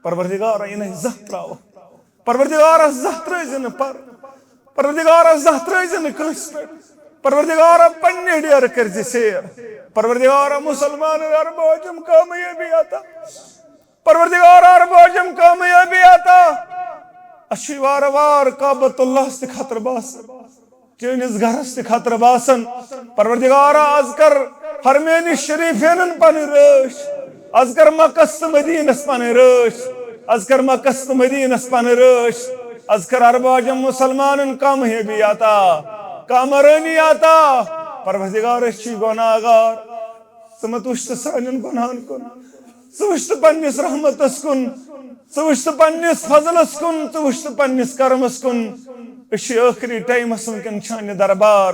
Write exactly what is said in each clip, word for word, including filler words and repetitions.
پروردگارا، یہِ نہٕ زانٛہہ ترٛاوَکھ۔ پروردگارا، زانٛہہ ترٛٲوزِ نہٕ پر۔ پروردگارا، زانٛہہ ترٛٲوزِ نہٕ کٲنٛسہِ پٮ۪ٹھ۔ پروردگارا، پننہِ ڈیرٕ کٔرزِ سیر۔ پروردگارا، مسلمان ارباجم کامیٲبی عطا۔ پروردگارا، ارباجم کامیٲبی عطا۔ اَسہِ چھُ وارٕ وارٕ کعبۃ اللہَس تہِ خطرٕ باسان۔ چٲنِس گرس تہِ خطرٕ باسان۔ پروردگارا، از کر حرمین شریفینن پنٕنۍ رٲچھ۔ از کر مکس تہٕ مدینس پنٕنۍ رٲچھ۔ از کر مکس تہٕ مدینس پنٕنۍ رٲچھ۔ از کر ارباجم مسلمانن کامیٲبی عطا، کامرٲنی عطا۔ پروردگار، أسۍ چھِ گۄناہگار۔ ژٕ مت وٕچھ تہٕ سانٮ۪ن گۄناہن کُن۔ ژٕ وٕچھ تہٕ پننِس رحمتس کُن۔ ژٕ وٕچھ تہٕ پننِس فضلس کُن۔ ژٕ وٕچھ تہٕ پننِس کرمس کُن۔ أسۍ چھِ ٲخری ٹایمس وٕنکٮ۪ن چانہِ دربار۔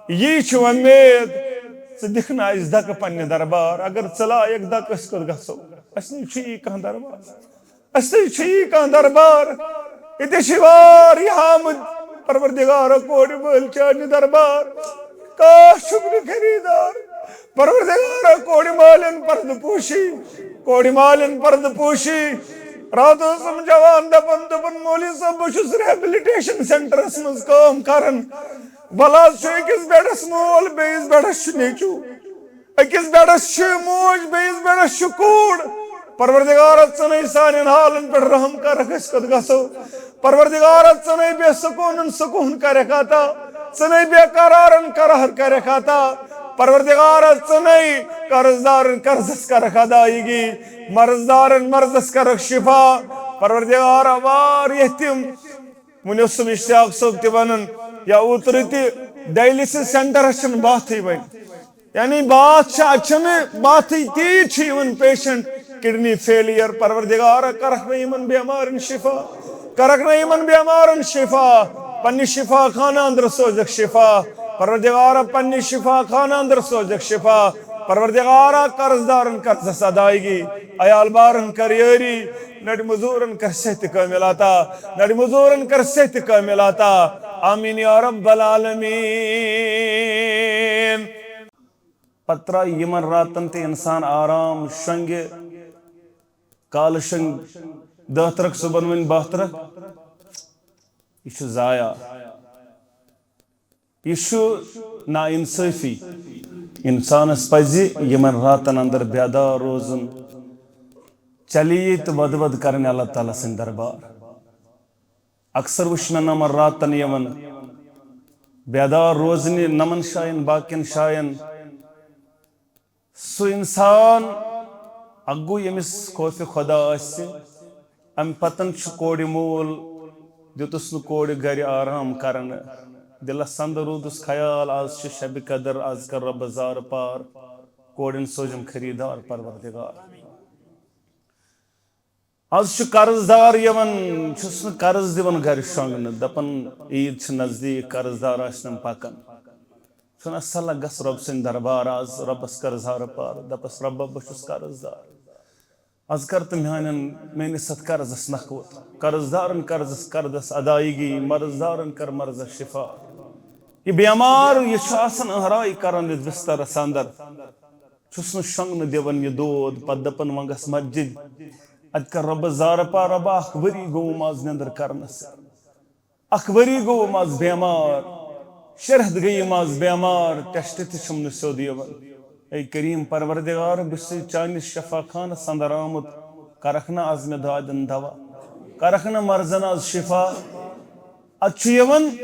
یی چھِ وۄمید، ژٕ دِکھ نہٕ اَسہِ دکہٕ پننہِ دربار۔ اگر ژٕ لایق دکہٕ، أسۍ کوٚت گژھو؟ اَسہِ نَے چھُ یی کانٛہہ دربار۔ اَسہِ نَے چھُ یی کانٛہہ دربار۔ ییٚتہِ چھِ واریاہ آمٕتۍ۔ پروردگارا، کورِ مٲلۍ چانہِ دربار۔ کاش چھُکھ نہٕ خریٖدار۔ پروردگارا، کورِ مالٮ۪ن پردٕ پوشی۔ کورِ مالٮ۪ن پردٕ پوشی۔ راتھ اوسُم جوان دپان، دوٚپُن، "مولوی صٲب، بہٕ چھُس ریہبلٹیشن سینٹرس منٛز کٲم کران۔ وَلہٕ حظ چھُ أکِس بیڈس مول، بیٚیِس بیڈس چھُ نیٚچوٗ۔" أکِس بیڈس چھِ موج، بیٚیِس بیڈس چھُ کوٗر۔ پروردگارا، ژٕ نَے سانٮ۪ن حالن پٮ۪ٹھ رحم کرکھ، أسۍ کوٚت گژھو؟ پروردگارا، ژٕ نَے بے سکوٗنن سکوٗن کرکھ عطا، ژٕ نَے بے قرارن قرار کرکھ عطا۔ پروردگارا، ژٕ نَے قرض دارن قرضس کرکھ ادائیگی، مرض دارن مرضس کرکھ شفا۔ پروردگارا، واریاہ تِم، وۄنۍ اوسُم اشتیاق صٲب تہِ ونان، یا اوترٕ تہِ، ڈائلسس سینٹرس چھنہٕ باتھٕے وۄنۍ۔ یعنی باتھ چھِ، اتہِ چھنہٕ باتھٕے، تیٖتۍ چھِ یِوان پیشنٹ، کڈنی فیلیر۔ پروردگارا، کرکھ نہ یِمن بیمارن شفا، کرکھ نہ یِمن بیمارن شفا، پننہِ شفا خانہ اندر سوزکھ شفا۔ پروردگارا، پننہِ شفا خانہ اندر سوزکھ شفا۔ پروردگارا، قرض دارن قرضس ادائیگی، عیال بارن کر یٲری، نڑ مزورن کر صحت کامل عطا، نڑ مزورن کر صحت کامل عطا۔ آمین یا رب العالمین۔ پتہٕ ترٛایہِ یِمن راتن تہِ انسان آرام شۄنٛگہِ، کالہٕ شۄنٛگہِ دَہ ترکھ، صُبحن وۄنۍ باہ ترکھ۔ یہِ چھُ ضایع، یہِ چھُ ناانصٲفی۔ انسانس پزِ یِمن راتن اندر بیدار روزُن، چلی تہٕ ودٕ ودٕ کرٕنۍ اللہ تعالیٰ سٕنٛدۍ دربار۔ اکثر وٕچھ مےٚ نمن راتن یِوان بیدار روزنہِ، نمن جاین، باقین جاین۔ سُہ انسان، اکھ گوٚو ییٚمِس خوفِ خدا آسہِ، امہِ پتن چھُ کورِ مول، دیُتُس نہٕ کورِ گرِ آرام کرنہٕ، دِلس اندر روٗدُس خیال، از چھِ شبِ قدر، از کر رۄبس زارٕ پار، کورٮ۪ن سوزِم خریٖدار پروردگار۔ از چھُ قرض دار یِوان، چھُس نہٕ قرض دِوان گرِ شۄنٛگنہٕ، دپان عیٖد چھِ نزدیٖک، قرض دار آسہِ نہٕ پکان۔ چھُنہٕ اصل گژھ رۄب سٕنٛدِ دربار از، رۄبس قرض دار پار، دپس، "رۄبا، بہٕ چھُس قرض دار۔ از کر تہٕ میانٮ۪ن، میٲنِس اتھ قرضس نکھوت۔ قرض دارن قرضس، قرضس ادائیگی، مرض دارن کر مرضس شفا۔" یہِ بیمار، یہِ چھُ آسان أہراے کران یتھ بسترس اندر۔ چھُس نہٕ شۄنٛگنہٕ دِوان یہِ دود، پتہٕ دَپان، "وۄنۍ گژھ مسجد، اَتہِ کر رۄبَس زارٕ پار، رۄبا، اکھ ؤری گوٚوُم از نیٚنٛدٕر کرنَس، اکھ ؤری گوٚوُم از بیمار، شےٚ رٮ۪تھ گٔیِم از بیمار، ٹیسٹ تہِ چھُم نہٕ سیوٚد یِوان۔ اے کریم پروردگار، بہٕ چھُسے چٲنِس شفا خانس اندر آمُت، کرکھ نہ از مےٚ دادٮ۪ن دوا، کرکھ نہ مرضن از شفا۔" اتہِ چھُ یِوان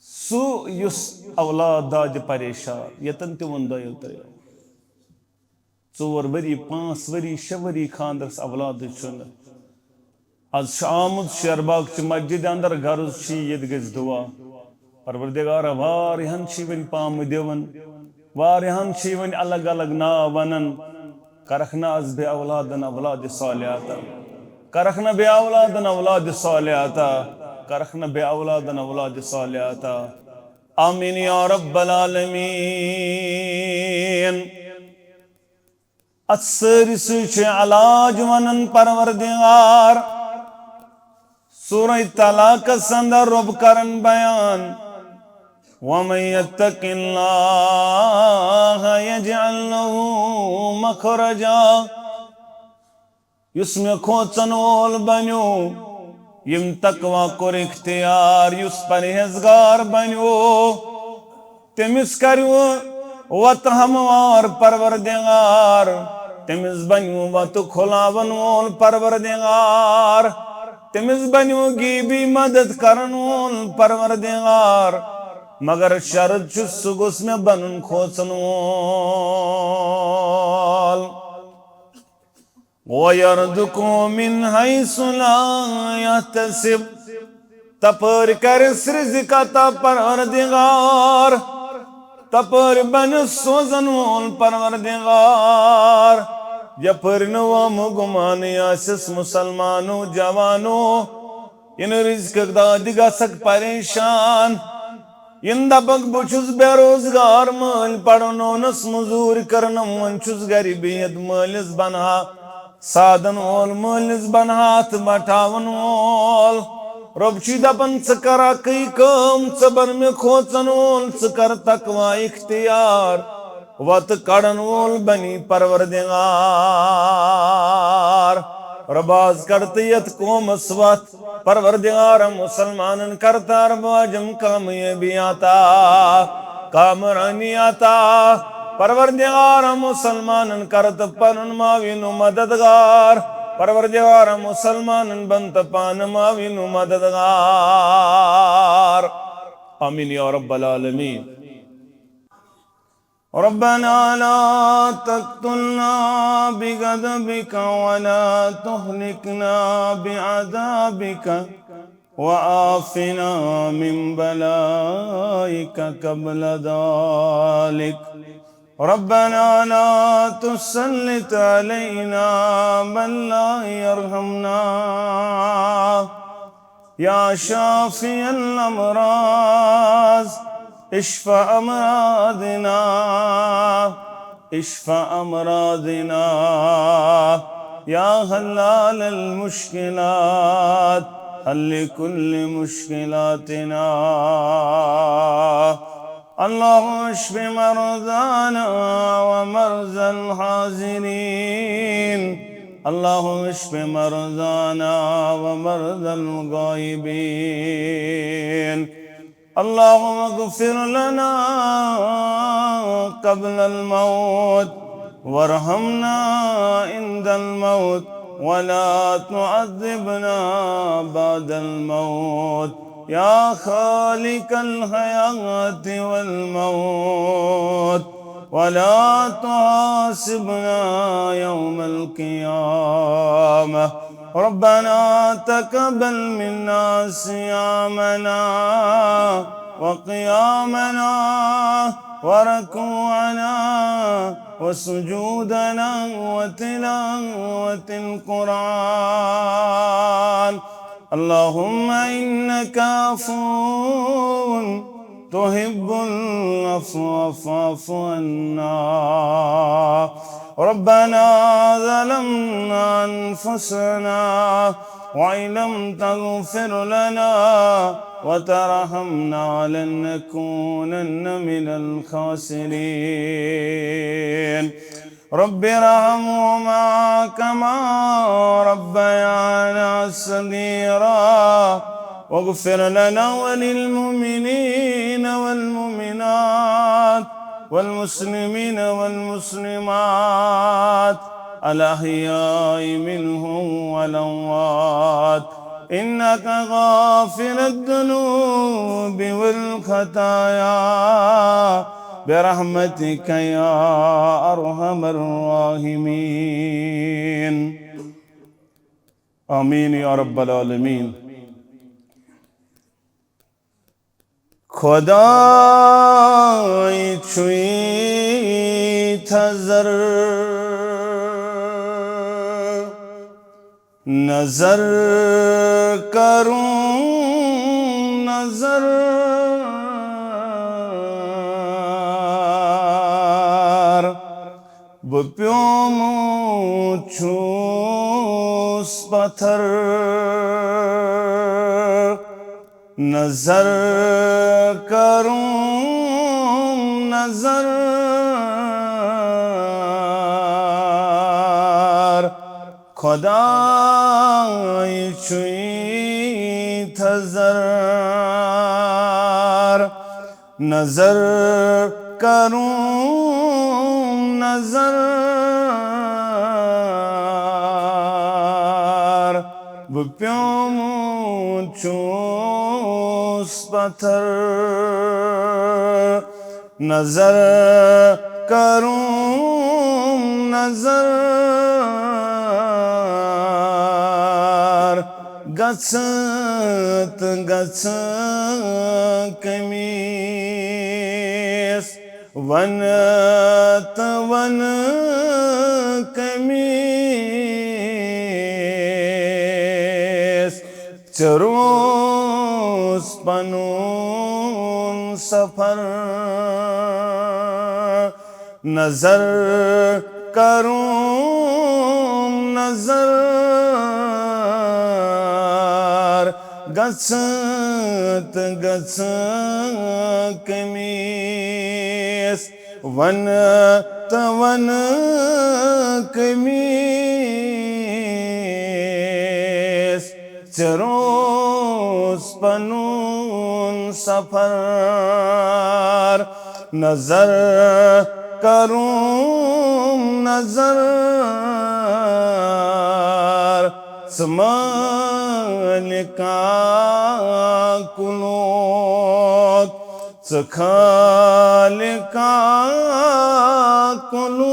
سُہ یُس اولاد دادِ پریشان، ییٚتٮ۪ن تہِ ووٚن دۄیو ترٛیو۔ ژور ؤری، پانٛژھ ؤری، شےٚ ؤری خانٛدرس اولادٕے چھُنہٕ۔ از چھُ آمُت شیر باغ چہِ مسجدِ اندر، غرض چھُ ییٚتہِ گژھِ دُعا۔ پروردگارا، واریاہن چھِ وۄنۍ پامہٕ دِوان، واریاہن چھِ وۄنۍ الگ الگ ناو ونان۔ کرکھ نہ از بے اولادن اولادِ صالحہ عطا۔ کرکھ نہ بے اولادن اولادِ صالحہ عطا۔ کرکھ نہ بے اولادن اولادِ صالحہ عطا۔ آمین یا رب العالمین۔ اتھ سٲرسٕے چھُ علاج ونان پروردگار۔ سورہ طلاقس اندر رب کران بیان، "ومن یتق اللہ یجعل لہ مخرجا۔" یُس مےٚ کھوژن وول بنیو، ییٚمۍ تقوی کوٚر اختیار، یُس پرہیزگار بنیو، تٔمِس کریو وتہٕ ہموار پروردگار، تٔمِس بنیو وتہٕ کھُلاون وول پروردگار، تٔمِس بنیو غیبی مدد کرن وول پروردگار۔ مگر شرط چھُ، سُہ گوٚژھ مےٚ بنُن کھوژن وول۔ وَيَرْزُقْهُ مِنْ حَيْثُ لَا يَحْتَسِبُ۔ تپٲرۍ کرس رزق عطا پروردگار، تپٲرۍ بنس سوزن وول پروردگار۔ یپٲرۍ نہٕ وہمہٕ گُمانٕے آسٮ۪س مسلمانو جوانو، یہِ نہٕ رزقٕک دادِ گژھکھ پریشان۔ یِن دپکھ، بہٕ چھُس بے روزگار، مٲلۍ پرنوونس، مٔزوٗرۍ کٔرنم، وۄنۍ چھُس گرِ بِہِتھ، مٲلِس بنہا سادن وول، مٲلِس بنہا اتھٕ بٹھاون وول۔ رۄب چھُے دپان، ژٕ کر اکٕے کٲم، ژٕ بن مےٚ کھوژن وول، ژٕ کر تقوی اختیار، وتہٕ کڑن وول بنی پروردگار۔ رۄب، از کڑ تہٕ یتھ قومس وتھ، پروردگارا، مسلمانن کر تہٕ عرب و عجم کامیٲبی عطا، کامرٲنی عطا۔ پروردگارا، مسلمانن کر تہٕ پنُن معاون و مددگار۔ پروردگارا، مسلمانن بن تہٕ پانہٕ معاون و مددگار۔ آمین یا رب العالمین۔ ربنا لا تقتلنا بغضبك ولا تهلكنا بعذابك وعافنا من بلائك قبل ذلك. ربنا لا تسلط علينا من لا يرحمنا. يا شافي الأمراض، اشف أمراضنا، اشف أمراضنا. يا حلال المشكلات، حل كل مشكلاتنا. اللهم اشف مرضانا ومرضى الحاضرين. اللهم اشف مرضانا ومرضى الغائبين. اللهم اغفر لنا قبل الموت وارحمنا عند الموت ولا تعذبنا بعد الموت. يا خالق الحياة والموت، ولا تحاسبنا يوم القيامة. ربنا تقبل منا صيامنا وقيامنا وركوعنا وسجودنا وتلاوة القرآن. اللهم إنك عفو تحب العفو فاعف عنا. ربنا ظلمنا أنفسنا وإن لم تغفر لنا وترحمنا لنكونن من الخاسرين. رب ارحمهما كما ربيانا صغيرا. واغفر لنا وللمؤمنين والمؤمنات والمسلمين والمسلمات الأحياء منهم والأموات إنك غافر الذنوب والخطايا برحمتك يا أرحم الراحمين. آمين يا رب العالمين. خدای چھُے تھزر، نظر کرُن نظر۔ بہٕ پیومُت چھُس پتھر، نظر کرُن نظر۔ خدای چھُے تھزر، نظر کرُن نظر، بہٕ پیومُت چھُس پتھر۔ نظر کرُن نظر، گژھٕ تہٕ گژھٕ کٔمِس، وَنہٕ تہٕ وَنہٕ کٔمِس۔ ژےٚ روز پنُن سفر، نظر کرُن نظر، گژھٕ تہٕ گژھٕ کٔمِس، وَنہٕ تہٕ وَنہٕ کٔمِس۔ ژےٚ روز پنُن سفر، نظر کرُن نظر، ژٕ مالکا کُنُک، ژٕ خالقا کُنُک،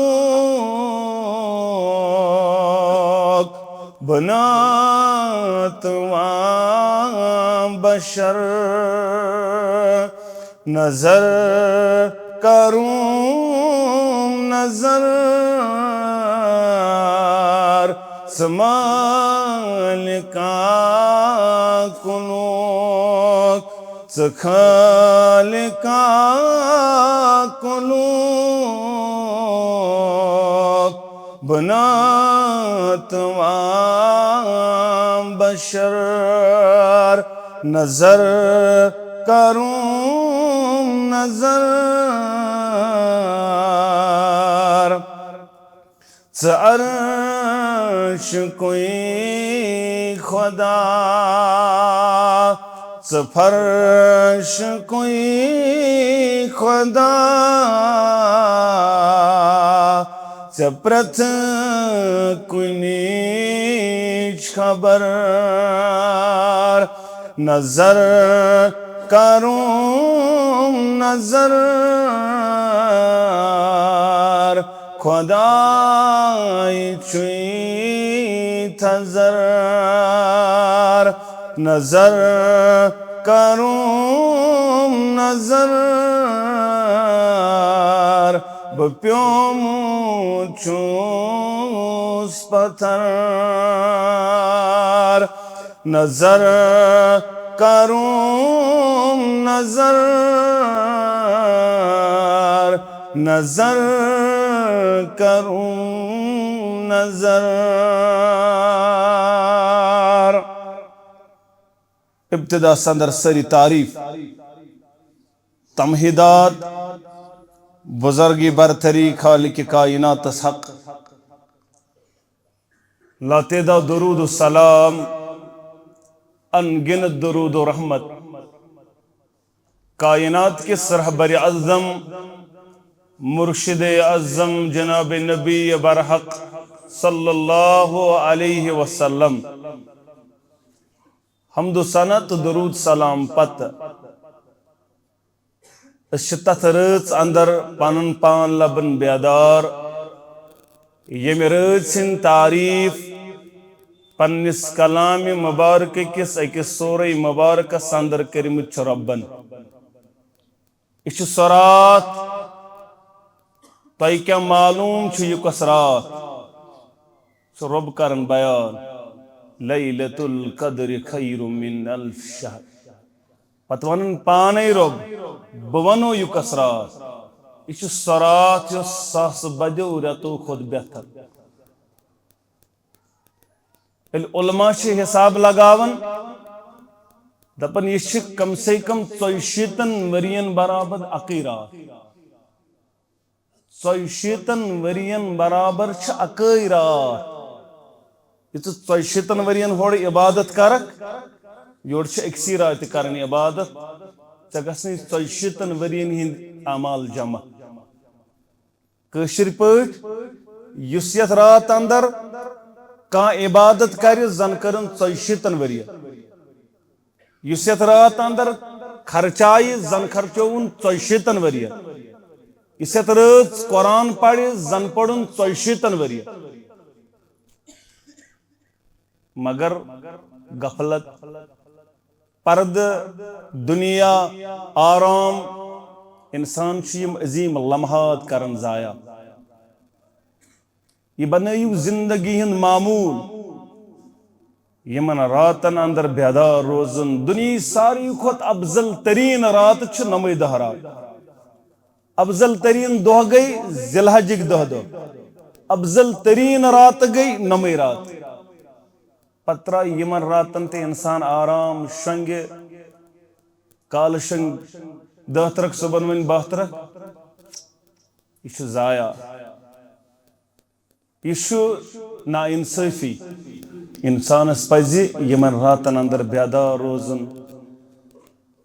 بناتوا بشر، نظر کرُن نظر، ژٕ مالکا کُنُک، ژٕ خالقا کُنُک، بناتوا بشر، نظر کرُن نظر۔ ژٕ عرشکُے خدا، ژٕ فرشکُے خدا، ژےٚ پرٛٮ۪تھ کُنِچ خبر۔ نظر کرُن نظر، خدای چھُے تھزر۔ نظر کرُن نظر، بہٕ پیومُت چھُس پتھر۔ نظر کرُن نظر، نظر کرُن نظر۔ ابتدا سندر سٲری تعریف، تمہیدات، بزرگی برتری خالق کائناتس حق۔ لاتعداد درود و سلام، ان گنت درود و رحمت، کائنات کِس رہبر اعظم، مرشد اعظم جناب نبی برحق صلی اللہ علیہ وسلم۔ حمد و ثنا تہٕ درود سلام پتہٕ أسۍ چھِ تتھ رٲژ اندر پنُن پان لبن بیدار، ییٚمہِ رٲژ ہٕنٛز تعریف پننِس کلامِ مبارکہٕ کِس أکِس سورہ مبارکس اندر کٔرمٕژ چھِ رۄبن۔ یہِ چھُ سۄ راتھ، تۄہہِ کیٛاہ معلوم چھُ یہِ کۄس راتھ؟ سُہ رۄب کرن بیان، لیلۃ القدر خیر من الف شہر۔ پتہٕ ونان پانے رۄب، بہٕ ونو یہِ کۄس راتھ؟ یہِ چھِ سۄ راتھ یۄس ساسہٕ بدیو رٮ۪تو کھۄتہٕ بہتر۔ ییٚلہِ علماء چھِ حساب لگاوان، دپان یہِ چھِ کم سے کم ژۄیہِ شیٖتن ؤرین برابر اکٕے راتھ۔ ژۄیہِ شیٖتن ؤرین برابر چھِ اکٲے راتھ۔ یہِ ژٕ ژۄیہِ شیٖتن ؤرین ہورٕ عبادت کرکھ، یورٕ چھِ أکسٕے راتہِ کرٕنۍ عبادت، ژےٚ گژھنٕے ژۄیہِ شیٖتن ؤرین ہٕنٛدۍ اعمال جمع۔ کٲشِر پٲٹھۍ، یُس یتھ رات اندر کانٛہہ عبادت کرِ، زن کٔرٕن ژۄیہِ شیٖتن ؤرین۔ یُس یتھ رات اندر خرچایہِ، زن خرچووُن ژۄیہِ شیٖتن ؤرین۔ یُس یتھ رٲژ قرآن پرِ، زن پوٚرُن ژۄیہِ شیٖتن ؤرین۔ مگر غفلت، پردٕ، دنیا، آرام، انسان چھُ یِم عظیم لمحات کران ضایع۔ یہِ بنٲیِو زندگی ہُنٛد معمول۔ یِمن راتن اندر بیدار روزُن، دُنیہٕچ ساروی کھۄتہٕ افضل تریٖن رات چھِ نَمَے دۄہ رات۔ افضل تریٖن دۄہ گٔے ذی الحجٕکۍ دَہ دۄہ۔ افضل تریٖن رات گٔے نَمَے رات۔ پتہٕ ترٛایہِ یِمن راتن تہِ انسان آرام، شۄنگہِ، کالہٕ شۄنگہِ دَہ ترک، صبحن وۄنۍ باہ ترک۔ یہِ چھُ ضایع۔ یہِ چھُ ناانصٲفی۔ انسانس پزِ یِمن راتن اندر بیدار روزُن،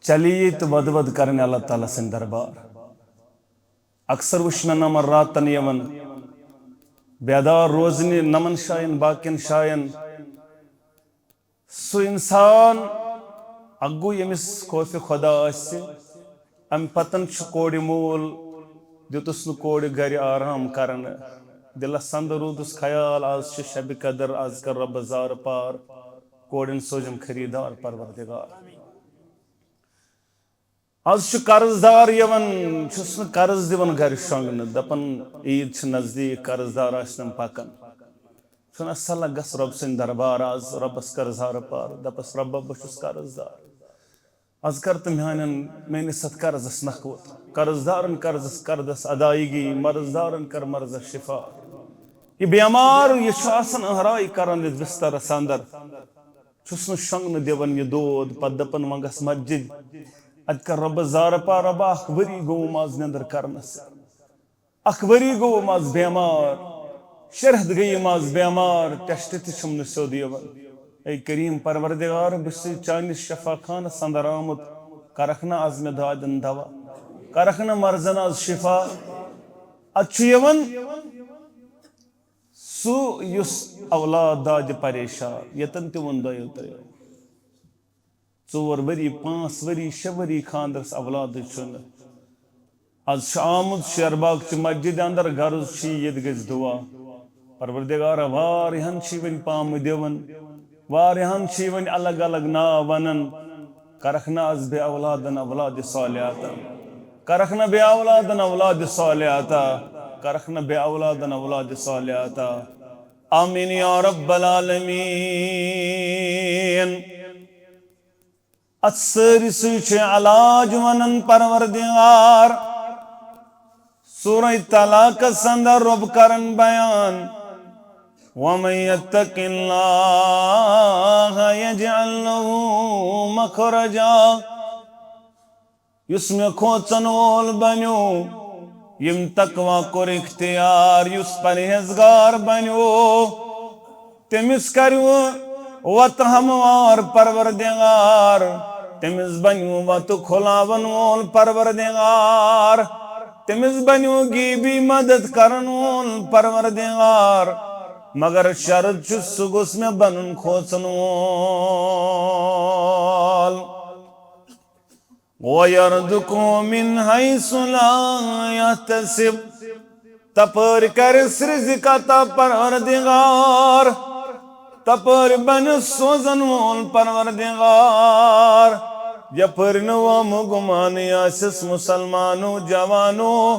چلی تہٕ ودٕ ودٕ کرٕنۍ اللہ تعالیٰ سٕنٛدِ دربار۔ اکثر وٕچھ مےٚ نمن راتن یِوان بیدار روزنہِ، نمن جاین، باقین جاین۔ سُہ انسان اکھ گوٚو ییٚمِس خوفِ خدا آسہِ، امہِ پتن چھُ کورِ مول دیُتُس نہٕ کورِ گرِ آرام کرنہٕ۔ دِلس اندر روٗدُس خیال، از چھِ شبِ قدر، از کر رۄبس زارٕ پار، کورٮ۪ن سوزم خریٖدار پروردگار۔ از چھُ قرض دار یِوان، چھُس نہٕ قرض دِوان گرِ شۄنگنہٕ، دپان عیٖد چھِ نزدیٖک، قرض دار آسہِ نہٕ پکان۔ چھُنہٕ اصل گژھ رۄب سٕنٛدِ دربار، از رۄبس قرض دار پار، دپس رۄبا بہٕ چھُس قرض دار، از کر تہٕ میانٮ۪ن، میٲنِس اتھ قرضس نکھوت۔ قرض دارن قرضس قرضس ادائیگی، مرض دارن کر مرضس شفا۔ یہِ بیمار، یہِ چھُ آسان أہراے کران یتھ بسترس اندر۔ چھُس نہٕ شۄنٛگنہٕ دِوان یہِ دود، پتہٕ دَپان وۄنۍ گژھ مسجد، اَتہِ کر رۄبس زارٕ پار، رۄبا اکھ ؤری گوٚوُم از نیٚنٛدٕر کرنس، اکھ ؤری گوٚوُم از بیمار، شےٚ رٮ۪تھ گٔیِم از بیمار، ٹیسٹ تہِ چھُم نہٕ سیوٚد یِوان۔ اے کریم پروردگار، بہٕ چھُسے چٲنِس شفا خانس اندر آمُت، کرکھ نہ از مےٚ دادٮ۪ن دوا، کرکھ نہ مرضن از شفا۔ اتھ چھُ یِوان سُہ یُس اولاد دادِ پریشان، ییٚتٮ۪ن تہِ ووٚن دۄیو ترٛیو۔ ژور ؤری، پانٛژھ ؤری، شےٚ ؤری خانٛدرس اولادٕے چھُنہٕ۔ از چھُ آمُت شیر باغ چہِ مسجدِ اندر، غرض چھُ ییٚتہِ گژھِ دُعا۔ پروردگارا، واریاہن چھِ وۄنۍ پامہٕ دِوان، واریاہن چھِ وۄنۍ الگ الگ ناو ونان۔ کرکھ نہ از بے اولادن اولاد صالحہ عطا۔ کرکھ نہ بے اولادن اولاد صالحہ عطا۔ کرکھ نہ بے اولادن اولاد صالحہ عطا۔ آمین یا رب العالمین۔ اتھ سٲرسٕے چھُ علاج ونان پروردگار۔ سورہ طلاقس اندر رب کرن بیان، ومن یتق اللہ یجعل لہ مخرجا۔ یُس مےٚ کھوژن وول بنیو، یم تقوی کوٚر اختیار، یُس پرہیزگار بنیو، تٔمِس کریو وتہٕ ہموار پروردگار، تٔمِس بنیو وتہٕ کھُلاون وول پروردگار، تٔمِس بنیو غیبی مدد کرن وول پروردگار۔ مگر شرط چھُ، سُہ گوٚژھ مےٚ بنُن کھوژن وول۔ وَيَرْزُقْهُ مِنْ حَيْثُ لَا يَحْتَسِبُ۔ تپٲرۍ کرٮ۪س رزق عطا پروردگار، تپٲرۍ بنٮ۪س سوزن وول پروردگار۔ یپٲرۍ نہٕ وہمہٕ گُمانٕے آسٮ۪س مسلمانو جوانو،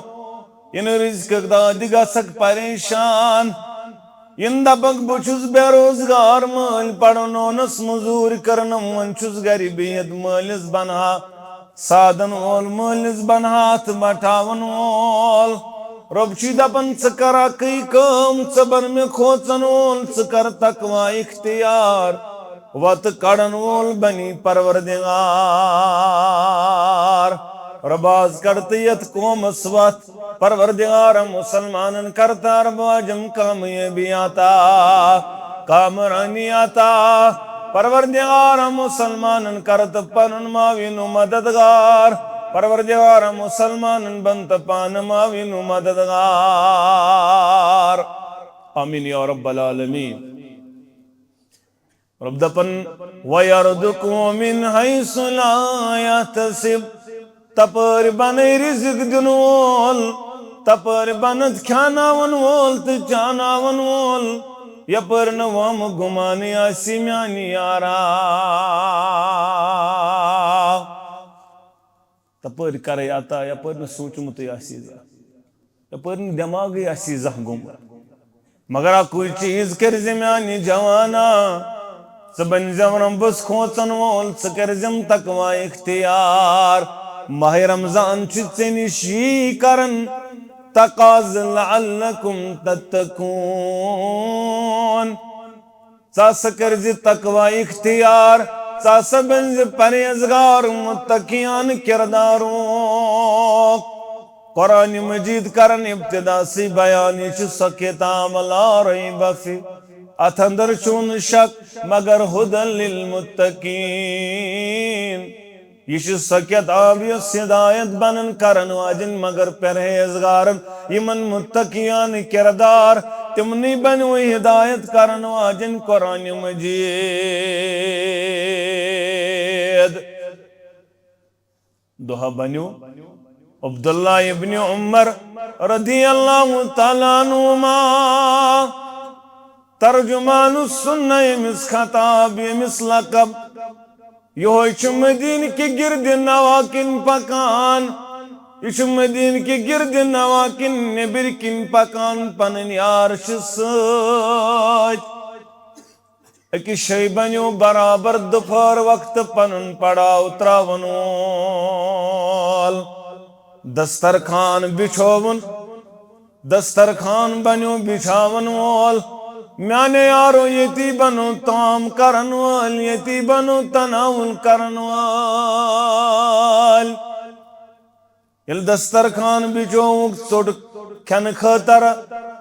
یِنہٕ رزقٕک دادِ گژھکھ پریشان۔ یِن دپکھ، بہٕ چھُس بے روزگار، مٲلۍ پرنونس، مزوٗرۍ کٔرنم، وۄنۍ چھُس گرِ بِہِتھ، مٲلِس بنہا سادن وول، مٲلِس بنہا اتھٕ بٹاون وول۔ رۄب چھُے دپان، ژٕ کر اکٕے کٲم، ژٕ بن مےٚ کھوژن وول، ژٕ کر تقوی اختیار، وتہٕ کڑن وول بنی پروردگار۔ رۄب، از کڑ تہٕ یتھ قومس وتھ، پروردگار، مسلمانن کر تہٕ عرب و عجم کامیٲبی عطا۔ کامرانی عطا۔ پروردگارا، مسلمانن کر تہٕ پنُن معاون و مددگار۔ پروردگارا، مسلمانن بن تہٕ پانہٕ معاون و مددگار۔ آمین یا رب العالمین۔ رب دپان، وَيَرْزُقْهُ مِنْ حَيْثُ لَا يَحْتَسِبُ۔ تپٲرۍ بنَے رزق دِنہٕ وول، تپٲرۍ بنَتھ کھیاناون وول تہٕ چاناون وول، یپٲرۍ نہٕ وہمہٕ گُمانٕے آسہِ میانہِ یارا۔ تپٲرۍ کرے عطا، یپٲرۍ نہٕ سوٗنچمُتٕے آسی زانٛہہ، یپٲرۍ نہٕ دٮ۪ماغٕے آسی زانٛہہ گوٚمُت۔ مگر اکُے چیٖز کٔرۍ زِ میانہِ جوانا، ژٕ بٔنۍ زٮ۪م رۄمبس کھوژن وول، ژٕ کٔرۍ زٮ۪م تقوی اختیار۔ ماہِ رمضان چھُ ژےٚ نِش یی کران تقاضہٕ، لعلکم تتقون۔ ژٕ ہسا کٔرۍ زِ تقوی اختیار، ژٕ ہسا بٔنۍ زِ پرہیزگار متقیان کردارُک۔ قرآن مجید کرن ابتدا سٕے بیان، یہِ چھِ سۄ کتاب لا ریب فی، اتھ اندر چھُنہٕ شک مگر ہدی للمتقین۔ یہِ چھِ سۄ کتاب یۄس ہدایت بنن کرن واجن مگر پرہیزگارن، یِمن متقیان کردار، تِمنٕے بنیو ہدایت کرن واجن قرآن مجید۔ دۄہ بنیو عبداللہ ابن عمر رضی اللہ تعالیٰ عنہما، ترجمان السنہ، ییٚمِس خطاب، ییٚمِس لقب۔ یہوے چھُ مدینہ کہِ گرد نواح کِنۍ پکان۔ یہِ چھُ مدینہ کہِ گرد نواح کِنۍ نیٚبٕرۍ کِنۍ پکان پنٕنۍ عرشہِ سۭتۍ۔ أکِس شٲہہِ بنیو برابر دُپہر وقتہٕ پنُن پڑاو تراون وول۔ دسترخوان بچھووُن، دسترخوان بنیو بچھاون وول۔ میانہِ یارو، ییٚتی بنو طعام کرن وول، ییٚتی بنو تناول کرن وول۔ ییٚلہِ دسترخوان بچھووُکھ ژوٚٹ کھٮ۪نہٕ خٲطرٕ،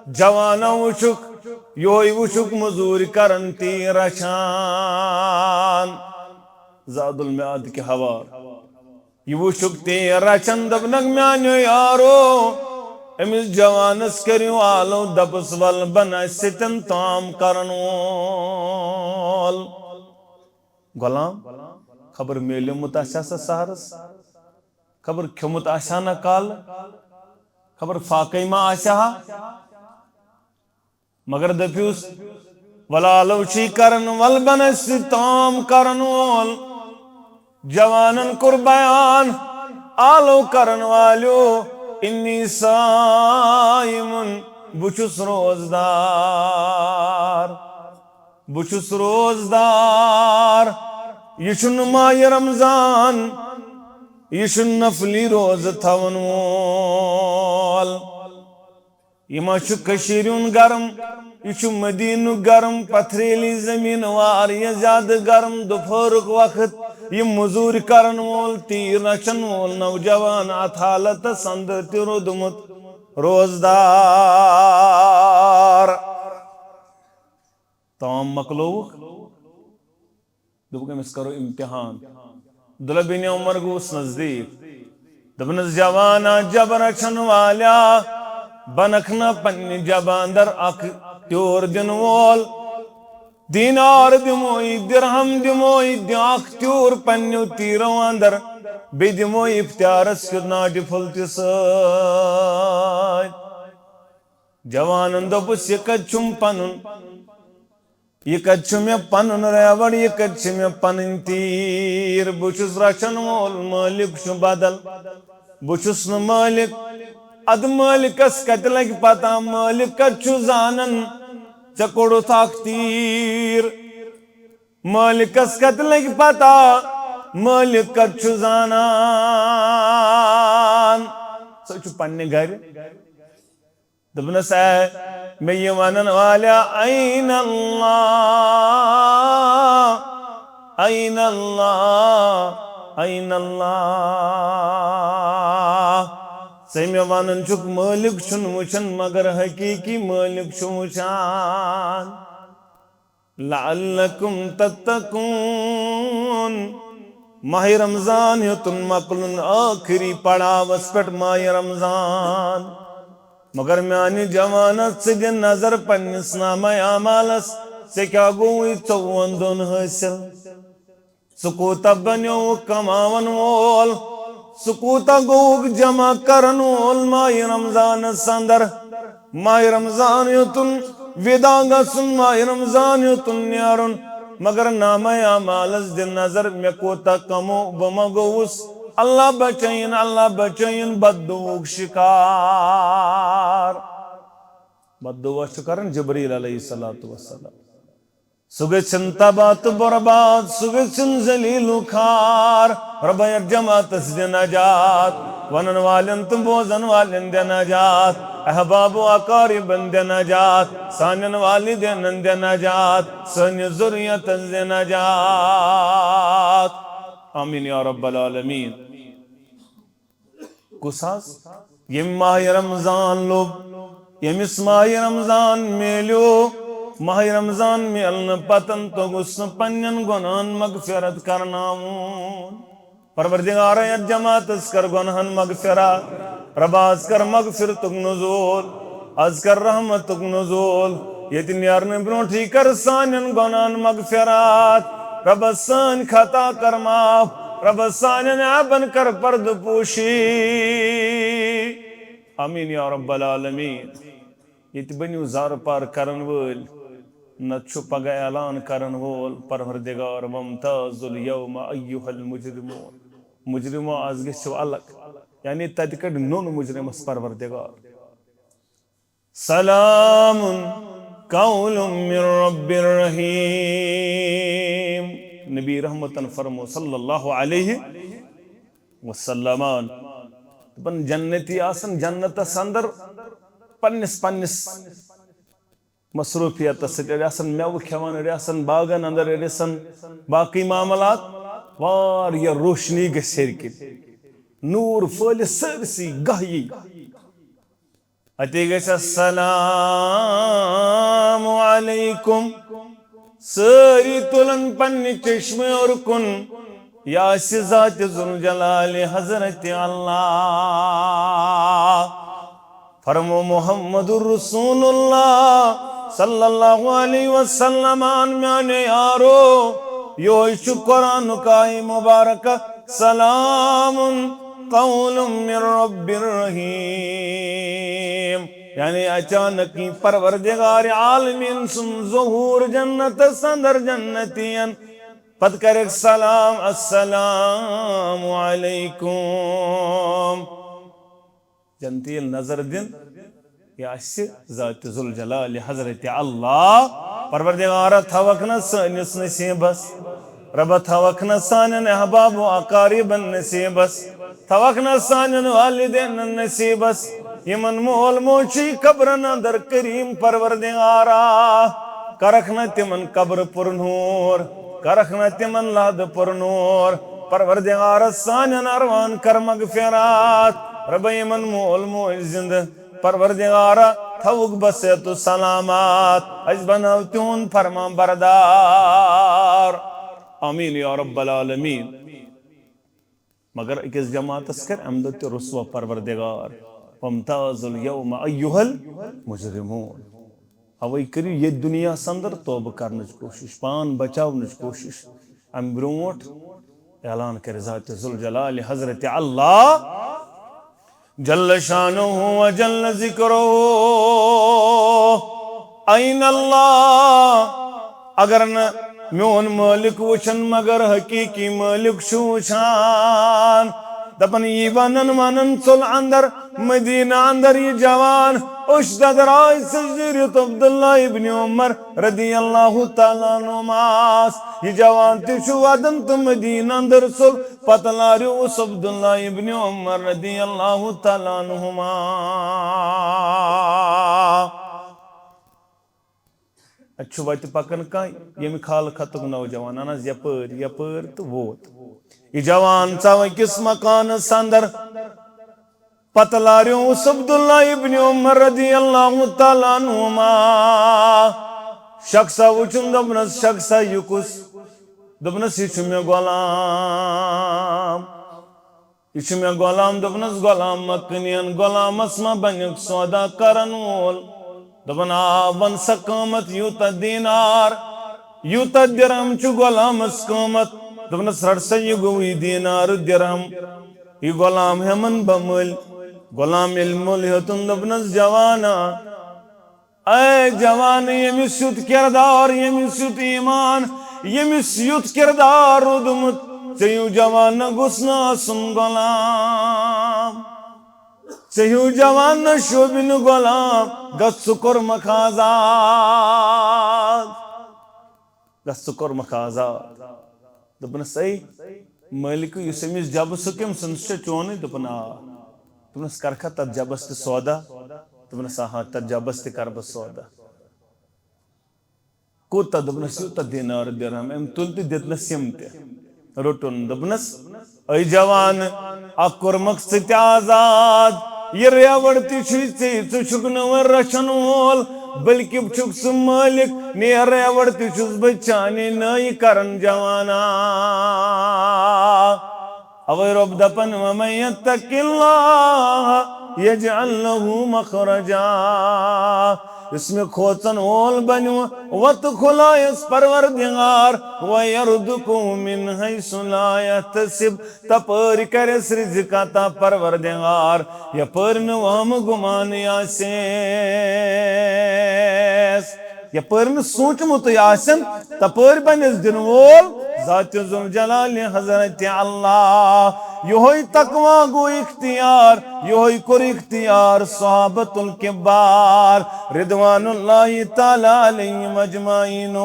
جوانا وٕچھُکھ، یہوے وٕچھُکھ مزوٗرۍ کران تیٖر رچھان۔ زاد المعاد کہِ حوالہٕ۔ یہِ وٕچھُکھ تیٖر رچھان، دوٚپنکھ، میانیو یارو، أمِس جوانس کٔرِو آلو، دپُس، ول بن اسہِ سۭتٮ۪ن طعام کرن وول۔ غلام، خبر میلیومُت آسہِ ہا سا سحرس، خبر کھیوٚمُت آسہِ ہا نہ کالہٕ، خبر فاقے ما آسہِ ہا۔ مگر دٔپِوس، وَلہٕ آلو چھی کران، وَلہٕ بَنَس سۭتۍ تام کرن وول۔ جوانن کوٚر بیان، آلو کرن والیو، انی صائمن، بہٕ چھُس روزدار، بہٕ چھُس روزدار۔ یہِ چھُنہٕ ماہِ رمضان، یہِ چھُنہٕ نفلی روزٕ تھاون وول۔ یہِ ما چھُ کٔشیٖرِ ہُنٛد گرم، یہِ چھُ مدیٖنُک گرم، پتھریلی زٔمیٖن واریاہ زیادٕ گرم، دُپہرُک وقت۔ یہِ مٔزوٗرۍ کرن وول، تیٖر رچھن وول نوجوان، اتھ حالتس اندر تہِ روٗدمُت روزدار۔ تام مۄکلووُکھ؟ دوٚپُکھ، أمِس کرو امتحان۔ عبداللہ بن عمر گوٚوُس نزدیٖک۔ دوٚپنَس، جوانا، جبر رچھن والیا، بنکھ نا پننہِ جبہ اندر اکھ تیوٗر دِنہٕ وول؟ دینار دِموے، درہم دِموے، دِ اکھ تیوٗر پننیو تیٖرو اندر، بیٚیہِ دِموے افطارس کیُتھ ناٹہِ پھوٚل تہِ سۭتۍ۔ جوانن دوٚپُس، یہِ کتہِ چھُم پنُن؟ یہِ کتہِ چھُ مےٚ پنُن ریوڑ، یہِ کتہِ چھِ مےٚ پنٕنۍ تیٖر؟ بہٕ چھُس رچھن وول، مٲلِک چھُ بدل، بہٕ چھُس نہٕ مٲلِک۔ ادٕ مٲلِکس کتہِ لگہِ پتہ؟ مٲلِک کتہِ چھُ زانان ژےٚ کوٚڑُتھ اکھ تیٖر؟ مٲلِکس کتہِ لگہِ پتہ؟ مٲلِک کتہِ چھُ زانان؟ سُہ چھُ پننہِ گرِ۔ دوٚپنَس، اے مےٚ یہِ وَنَن والیا، اَین اللہ، اَین اللہ، اَین اللہ۔ ژٕ مےٚ وَنان چھُکھ مٲلِک چھُنہٕ وٕچھان، مگر حقیٖقی مٲلِک چھُ وٕچھان۔ لعلکم تتقون۔ ماہِ رمضان ہیوٚتُن مۄکلُن، ٲخری پڑاوس پٮ۪ٹھ ماہِ رمضان۔ مگر میانہِ جوانا، ژٕ دِ نظر پننِس نامہ اعمالس، ژےٚ کیٛاہ گوٚوُے ژوٚوُہن دۄہن حٲصِل؟ ژٕ کوٗتاہ بنیووُکھ کماون وول؟ ژٕ کوٗتاہ گوٚوُکھ جمع کرن وول ماہِ رمضانس اندر؟ ماہِ رمضان ہیوٚتُن ودا گژھُن، ماہِ رمضان ہیوٚتُن نیرُن، مگر نامہ اعمالس دِ نظر، مےٚ کوٗتاہ کمو، بہٕ ما گوٚوُس؟ اللہ بچٲیِن، اللہ بچٲیِن بددُعہُک شکار۔ بددُعا چھُ کران جبریل علیہ الصلوۃ والسلام۔ سُہ گٔژھِن تباہ تہٕ برباد، سُہ گٔژھِن ذلیل و خوار۔ رۄبا یتھ جماعتس دِ نجات، ونن والٮ۪ن تہٕ بوزن والٮ۪ن دِ نجات، احباب و اقاربن دِ نجات، سانٮ۪ن والدینن دِ نجات، سٲنِس ذُریتس دِ نجات۔ آمین یا رب العالمین۔ کُس حظ؟ ییٚمۍ ماہِ رمضان لوٚب، ییٚمِس ماہِ رمضان میلیو، ماہِ رمضان میلنہٕ پتن توٚگُس نہٕ پننٮ۪ن گۄناہن مغفرت کرناوُن۔ پروردگارا، یتھ جماعتس کر گۄناہن مغفرت۔ رۄبا، از کر مغفرتُک نزول، از کر رحمتُک نزول۔ ییٚتہِ نیرنہٕ برونٹھٕے کر سانٮ۪ن گۄناہن مغفرت۔ رۄبا، سٲنۍ خطا کر معاف۔ رۄبا، سانٮ۪ن عیبن کر پردٕ پوشی۔ آمین یا رب العالمین۔ ییٚتہِ بٔنِو زارٕ پار کرن وٲلۍ، نتہٕ چھُ پگاہ اعلان کرن وول پروردگار، وامتازوا الیوم ایھا المجرمون۔ مجرمو، از گٔژھِو الگ۔ یعنی تتہِ کڑِ نوٚن مجرمس پروردگار۔ سلام قول من رب رحیم۔ نبی رحمتن فرمو صلی اللہ علیہ وسلم۔ دپان جنتی آسن جنتس اندر پننس پننس مصروفیتس سۭتۍ، أڑۍ آسن مٮ۪وٕ کھٮ۪وان، أڑۍ آسن باغن اندر، أڑۍ آسن باقٕے معاملات۔ واریاہ روشنی گژھِ ہیٚرِ کِنۍ، نوٗر پھٔہلہِ سٲرسٕے گاہ یی۔ اتے گژھِ السلام علیکم۔ سٲری تُلن پننہِ چشمہٕ ہیوٚر کُن، یہِ آسہِ ذات ذوالجلال حضرت اللہ۔ فرمو محمد رسول اللہ صلی اللہ علیہ وسلم، میانہِ یارو، یہوے چھُ قرآنُک آیہِ مبارکہ، سلام قول من رب رحیم۔ یعنی اچانک یی پروردگار عالمین سُنٛد ظہور جنتس اندر جنتین، پتہٕ کرکھ سلام، السلام علیکم۔ جنتی ییٚلہِ نظر دِن، یہِ آسہِ ذات ذوالجلال حضرت اللہ۔ پروردگارا، تھاوکھ نہ سٲنِس نصیبس، رۄبا، تھاوکھ نہ سانٮ۪ن احباب و اقاربن نصیبس، تھاوکھ نہ سانٮ۪ن والدینن نصیبس، یِمن مول موج چھُ قبرن اندر کریم۔ پروردگارا، کرکھ نہ تِمن قبر پر نور، کرکھ نہ تِمن لحد پر نور۔ پروردگارا، سانٮ۪ن ارواحن کر مغفرت۔ رۄبا، یِمن مول موج زندٕ، پروردگارا، تھاوُکھ بصحت و سلامت، اسہِ بناو تِہُنٛد فرمان بردار۔ آمین یا رب العالمین۔ مگر أکِس جماعتس کر امہِ دۄہ تہِ رسوا پروردگار، وامتازوا الیوم ایھا المجرمون۔ اوے کٔرِو ییٚتہِ دُنیاہس اندر توبہٕ کرنٕچ کوٗشش، پان بچاونٕچ کوٗشش۔ امہِ برونٹھ اعلان کرِ ذات ذوالجلال حضرت اللہ جل شانہ و جل ذکرہ، این اللہ؟ اگر نہ میون مالک وچھن، مگر حقیقی مالک چھُ وچھان۔ دپان، یی ونان ونان ژوٚل اندر مدینہ اندر یہِ جوان، اوٚش ددراے سجدٕ رِت عبداللہ ابن عمر رضی اللہ تعالیٰ عنہماس۔ یہِ جوان تہِ چھُ ودان تہٕ مدینہ اندر ژوٚل، پتہٕ لاریوس عبداللہ ابن عمر رضی اللہ تعالیٰ عنہما۔ اتہِ چھُ وتہِ پکان کانٛہہ، ییٚمہِ خالہٕ خطُک نوجوان، اہن حظ، یپٲرۍ، یپٲرۍ تہٕ ووت۔ یہِ جوان ژاو أکِس مکانس اندر۔ پتہٕ لاریوس عبداللہ ابن عمر رضی اللہ تعالیٰ عنہما۔ شخصا وٕچھُن، دوٚپنَس، "شخصا، یہِ کُس؟" دوٚپنَس، "یہِ چھُ مےٚ غلام، یہِ چھُ مےٚ غلام۔" دوٚپنَس، "غلام مہ کٕنین، غلامَس مہ بَنٮ۪کھ سودا کرن وول؟" دوٚپُن، "آ، وَن سا قۭمَتھ، یوٗتاہ دینار، یوٗتاہ درہم چھُ غلامَس قۭمَتھ؟" دوٚپنَس، "رَٹ سا، یہِ گوٚوُے دینار درہم، یہِ غلام ہٮ۪مَن بہٕ مٔلۍ۔" غلام ییٚلہِ موٚل ہیوٚتُن، دوٚپنَس، "جوانا، اے جوان، ییٚمِس یُتھ کردار، ییٚمِس یُتھ ایمان، ییٚمِس یُتھ کردار روٗدمُت، ژےٚ ہیوٗ جوان نہ گوٚژھ نہٕ آسُن غلام، ژےٚ ہیوٗ جوان نہ شوٗبہِ نہٕ غلام، گژھ ژٕ کوٚرمَکھ آزاد، گژھ ژٕ کوٚرمَکھ آزاد۔" دوٚپنَس، "اے مٲلِکہٕ، یُس أمِس جَبہٕ سُہ کٔمۍ سُنٛد؟ سُہ چھا چونُے؟" دوٚپُن، "آ۔" دوٚپنَس، "کَرکھا تَتھ جَبَس تہِ سودا؟" دوٚپنَس، "آ، تَتھ جَبَس تہِ کَرٕ بہٕ سودا۔" کوٗتاہ؟ دوٚپنَس، "یوٗتاہ دینار درہم۔" أمۍ تُل تہٕ دیُتنَس یِم تہِ۔ روٚٹُن، دوٚپنَس، "اے جوان، اَکھ کوٚرمَکھ ژٕ تہِ آزاد، یہِ ریوڑ تہِ چھُے ژےٚ، ژٕ چھُکھ نہٕ وۄنۍ رَچھَن وول، بلکہِ چھُکھ ژٕ مٲلِک، نیر ریوڑ تہِ چھُس بہٕ چانے نٲیہِ کران جوانا۔" اوے رۄب دپان، "وَمَن يَتَّقِ اللَّهَ يَجْعَل لَّهُ مَخْرَجًا۔" یُس مےٚ کھوژن وول بنہِ، وتہٕ کھُلایس پروردگار، وَيَرْزُقْهُ مِنْ حَيْثُ لَا يَحْتَسِبُ، تپٲرۍ کرٮ۪س رزق عطا پروردگار، یپٲرۍ نہٕ وہمہٕ گُمانٕے آسٮ۪س۔ یپٲرۍ نہٕ سوٗنٛچمُتٕے آسن، تپٲرۍ بنٮ۪س دِنہٕ وول ذات ذوالجلال حضرت اللہ۔ یہوے تقوی گوٚو اختیار، یہوے کوٚر اختیار صحابۃ الکبار رضوان اللہ تعالیٰ علیہم اجمعین۔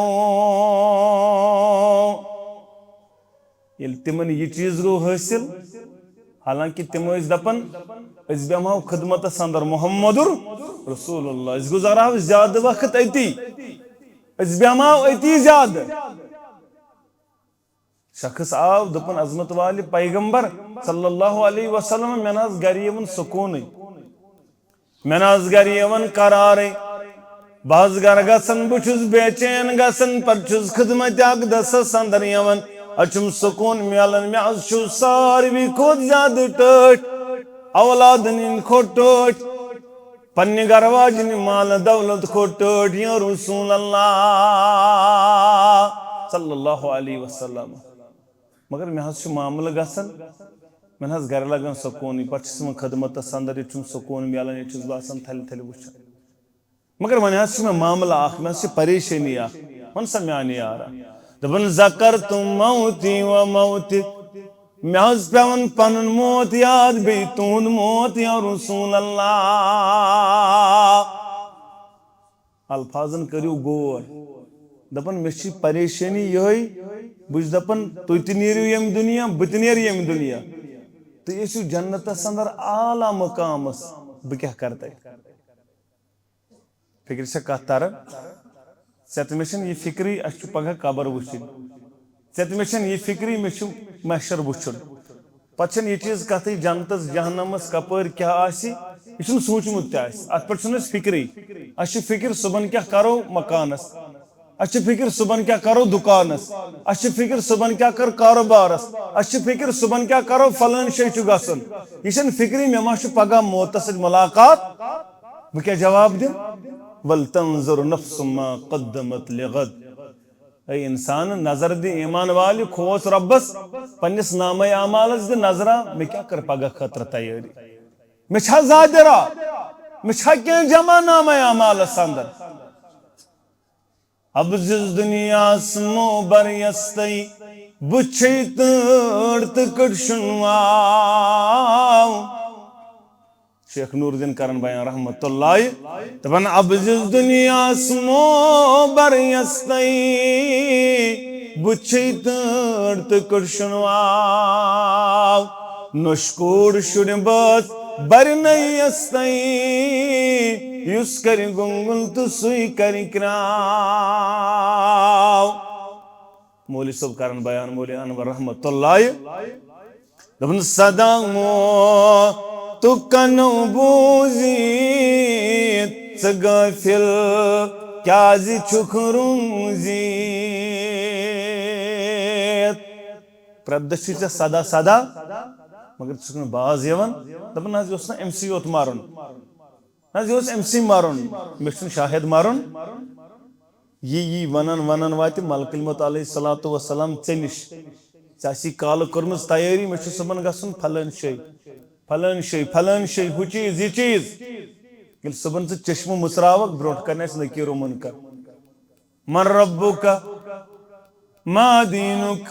ییٚلہِ تِمن یہِ چیٖز گوٚو حٲصِل، حالانکہِ تِم ٲسۍ دپان، "أسۍ بیٚہمہو خدمتس اندر محمد رسول اللہ، أسۍ گُزارہو زیادٕ وقت أتی، أسۍ بیٚہمہو أتی زیادٕ۔" شخص آو، دوٚپُن، "عظمت والہِ پیغمبر صلی اللہ علیہ وسلم، مےٚ نہ حظ گرِ یِوان سکوٗنٕے۔" مےٚ نہ حظ گرِ یِوان قرارٕے۔ بہٕ حظ گرٕ گژھان، بہٕ چھُس بے چین گژھان، پتہٕ چھُس خدمت اقدسس اندر یِوان، اَتہِ چھُم سکوٗن میلان۔ مےٚ حظ چھُ ساروی کھۄتہٕ زیادٕ ٹٲٹھۍ اولادن ہٕنٛدۍ کھۄتہٕ ٹٲٹھۍ، پننہِ گرٕ واجنہِ مال دولت کھۄتہٕ ٹٲٹھۍ، یا رسول اللہ صلی اللہ علیہ وسلم۔ مگر مےٚ حظ چھُ معاملہٕ گژھان، مےٚ نہ حظ گرِ لگان سکوٗنٕے، پتہٕ چھُس یِوان خدمتس اندر، ییٚتہِ چھُم سکوٗن میلان، ییٚتہِ چھُس بہٕ آسان تھلہِ تھلہِ وٕچھان۔ مگر وۄنۍ حظ چھُ مےٚ معاملہٕ اکھ، مےٚ حظ چھِ پریشٲنی اکھ، وَن سا میانہِ یارا۔ دَپان، "ذکرت موتی و موتک"، مےٚ حظ پٮ۪وان پنُن موت یاد، بیٚیہِ تُہُنٛد موت یا رسول اللہ۔ الفاظن کٔرِو غور۔ دَپان، مےٚ چھِ پریشٲنی یِہوٚے، بہٕ چھُس دَپان، تُہۍ تہِ نیٖرِو ییٚمہِ دُنیا، بہٕ تہِ نیرٕ ییٚمہِ دُنیا۔ تُہۍ ٲسِو جنتس اندر اعلیٰ مقامس، بہٕ کیٛاہ کرٕ تَتہِ؟ فِکرِ چھےٚ کتھ تران؟ ژےٚ تہٕ مےٚ چھَنہٕ یہِ فِکرٕے، اَسہِ چھُ پگاہ قبر وٕچھِنۍ۔ ژےٚ تہٕ مےٚ چھَنہٕ یہِ فِکرٕے، مےٚ چھُ محشر وٕچھُن۔ پتہٕ چھَنہٕ یہِ چیٖز کَتھٕے، جنتَس جہنمَس کَپٲرۍ کیٛاہ آسہِ، یہِ چھُنہٕ سوٗنٛچمُت تہِ آسہِ۔ اَتھ پٮ۪ٹھ چھُنہٕ اَسہِ فِکرٕے۔ اَسہِ چھِ فِکر صُبحن کیٛاہ کَرو مکانَس، اَسہِ چھِ فِکر صُبحن کیٛاہ کَرو دُکانَس، اَسہِ چھِ فِکر صُبحن کیٛاہ کَرو کاروبارَس، اَسہِ چھِ فِکر صُبحن کیٛاہ کَرو، فلٲنۍ جایہِ چھُ گژھُن۔ یہِ چھَنہٕ فِکرٕے مےٚ ما چھُ پگاہ موتَس سۭتۍ مُلاقات۔ بہٕ کیٛاہ جواب دِمہٕ؟ "ولتنظر نفس ما قدمت لغد"۔ اے انسان، نظر دِ ایمان والہِ، کھوژ رۄبس، پننِس نامہ اعمالس دِ نظرہ، مےٚ کیٛاہ کٔر پگاہ خٲطرٕ تیٲری؟ مےٚ چھا زیادٕ راتھ؟ مےٚ چھا کینٛہہ جمع نامہ اعمالس اندر؟ ابزِز دُنیاہس مو بر یستَے، بُتھ چھے تۭر تہٕ کٔٹۍ شُنواو۔ شیخ نور الدین کرن بیان رحمت اللہ، دپان، ابزِز دُنیاہس مو بر یستَے، بُتھ چھے تۭر تہٕ کٔٹۍ شُنواو۔ نوٚش کوٗر شُرۍ بٲژ بَرِ نٔے یَستَے، یُس کَرِ گُنٛگُل تہٕ سُے کَرِ کرٛاو۔ مولوی صٲب کرن بیان، مولوی انور رحمت اللہ۔ دوٚپُن، سدا موتُک کنو بوٗزِتھ ژٕ غٲفِل، کیٛازِ چھُکھ روٗزِتھ؟ پرٛٮ۪تھ دۄہ چھُے ژےٚ سدا سدا، مگر ژٕ چھُکھ نہٕ باز یِوان۔ دَپان، نہ حظ، یہِ اوس نہٕ أمۍ سٕے یوت مَرُن۔ نہ حظ، یہِ اوس أمۍ سٕے مَرُن، مےٚ چھُنہٕ شاہد مَرُن۔ یی یی وَنان وَنان واتہِ ملکُل موت علیہ الصلوۃ والسلام ژےٚ نِش۔ ژےٚ آسی کالہٕ کٔرمٕژ تیٲری، مےٚ چھُ صُبحن گژھُن فلٲنۍ جایہِ، فلٲنۍ جایہِ، فلٲنۍ جایہِ، ہُہ چیٖز، یہِ چیٖز۔ ییٚلہِ صُبحن ژٕ چشمہٕ مُژراوَکھ، برونٛٹھ کَنہِ آسہِ نکیر و منکر۔ من ربک؟ ما دینک؟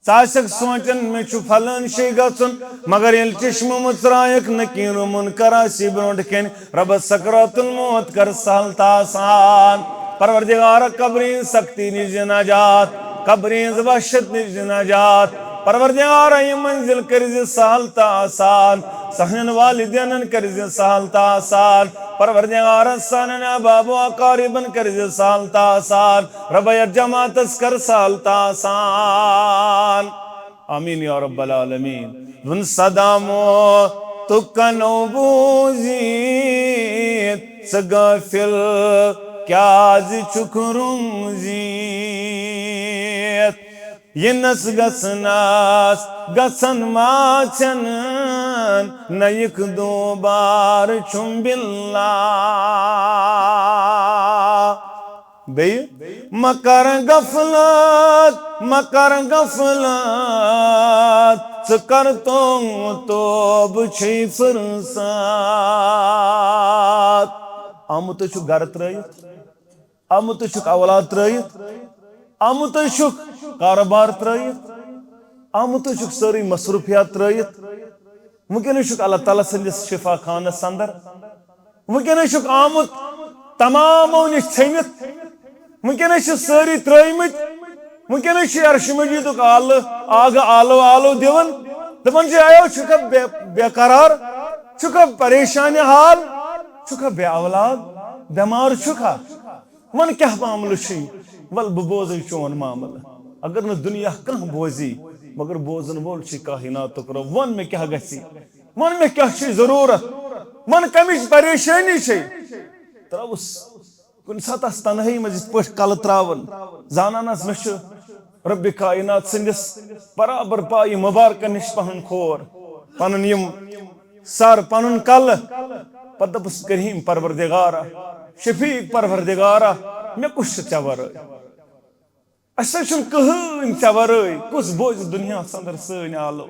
ژٕ آسکھ سونٛچان، مےٚ چھُ فلٲنۍ جایہِ گژھُن، مگر ییٚلہِ چشمہٕ مُژرایَکھ، نکیر و منکر آسی برونٛٹھ کَنہِ، رۄبس سکرات الموت کر سہل تہٕ آسان۔ پروردگارا، قبرِ ہٕنٛز سختی نِش دِ نجات، قبرِ ہٕنٛز وحشت نِش دِ نجات۔ پروردگارا، یہِ منزل کٔرۍ زِ سہل تہٕ آسان، سانٮ۪ن والدینن کٔرۍ زِ سہل تہٕ آسان۔ پروردگارا، سانٮ۪ن احباب و اقاربن کٔرۍ زِ سہل تہٕ آسان۔ رۄبا، یتھ جماعتس کر سہل تہٕ آسان۔ آمین یا رب العالمین۔ وُن صدا موتُک کنو بوٗزِتھ، ژٕ غٲفِل کیٛازِ چھُکھ روٗزِتھ؟ یِنس گژھنس گژھن ما ژھٮ۪ن، نہ یِکھ دوبارٕ چھُم باللہ۔ بیٚیہِ، مہ کر غفلت، مہ کر غفلت، ژٕ کر تو توبہٕ چھے فرصت۔ آمُت چھُکھ گرٕ ترٲیِتھ، آمُت چھُکھ اولاد ترٲیِتھ، آمُت چھُکھ کارٕبار ترٲیِتھ، آمُت چھُکھ سٲرٕے مصروفیات ترٲیِتھ۔ وٕنکیٚنَس چھُکھ اللہ تعالیٰ سٕنٛدِس شفا خانس اندر۔ وٕنکیٚنَس چھُکھ آمُت تمامو نِش ژھیٚنِتھ۔ وٕنکیٚنَس چھِ سٲری ترٲومٕتۍ۔ وٕنکیٚنَس چھُ عرش مجیدُک آلہٕ، آگہٕ آلو آلو دِوان۔ دَپان چھِ، "اَیو، چھُکھا بے-، بے قرار؟ چھُکھا پریشانِ حال؟ چھُکھا بے اولاد؟ بٮ۪مار چھُکھا؟" وَن کیٛاہ معاملہٕ چھُے؟ وَل بہٕ بوزَے چون معاملہٕ۔ اگر نہٕ دُنیا کانٛہہ بوزی، مگر بوزَن وول چھُے کائناتُک رۄب۔ وَن مےٚ کیٛاہ گژھِ؟ وَن مےٚ کیٛاہ چھُے ضروٗرت؟ وَن کَمِچ پریشٲنی چھے؟ ترٛاوُس کُنہِ ساتہٕ آسہٕ تنہٲیی منٛز یِتھ پٲٹھۍ کلہٕ ترٛاوان، زانان آسہٕ مےٚ چھُ رۄبِ کائنات سٕنٛدِس برابر پایہِ مُبارکَن نِش پَنُن کھور، پَنُن یِم سر، پنُن کلہٕ۔ پتہٕ دوٚپُس، کریم پروردگارا، شفیق پروردگارا، مےٚ کُس چھُ ژےٚ ورٲے؟ اَسہِ چھُنہٕ کٕہٕنۍ ژےٚ ورٲے۔ کُس بوزِ دُنیاہَس اندر سٲنۍ آلو؟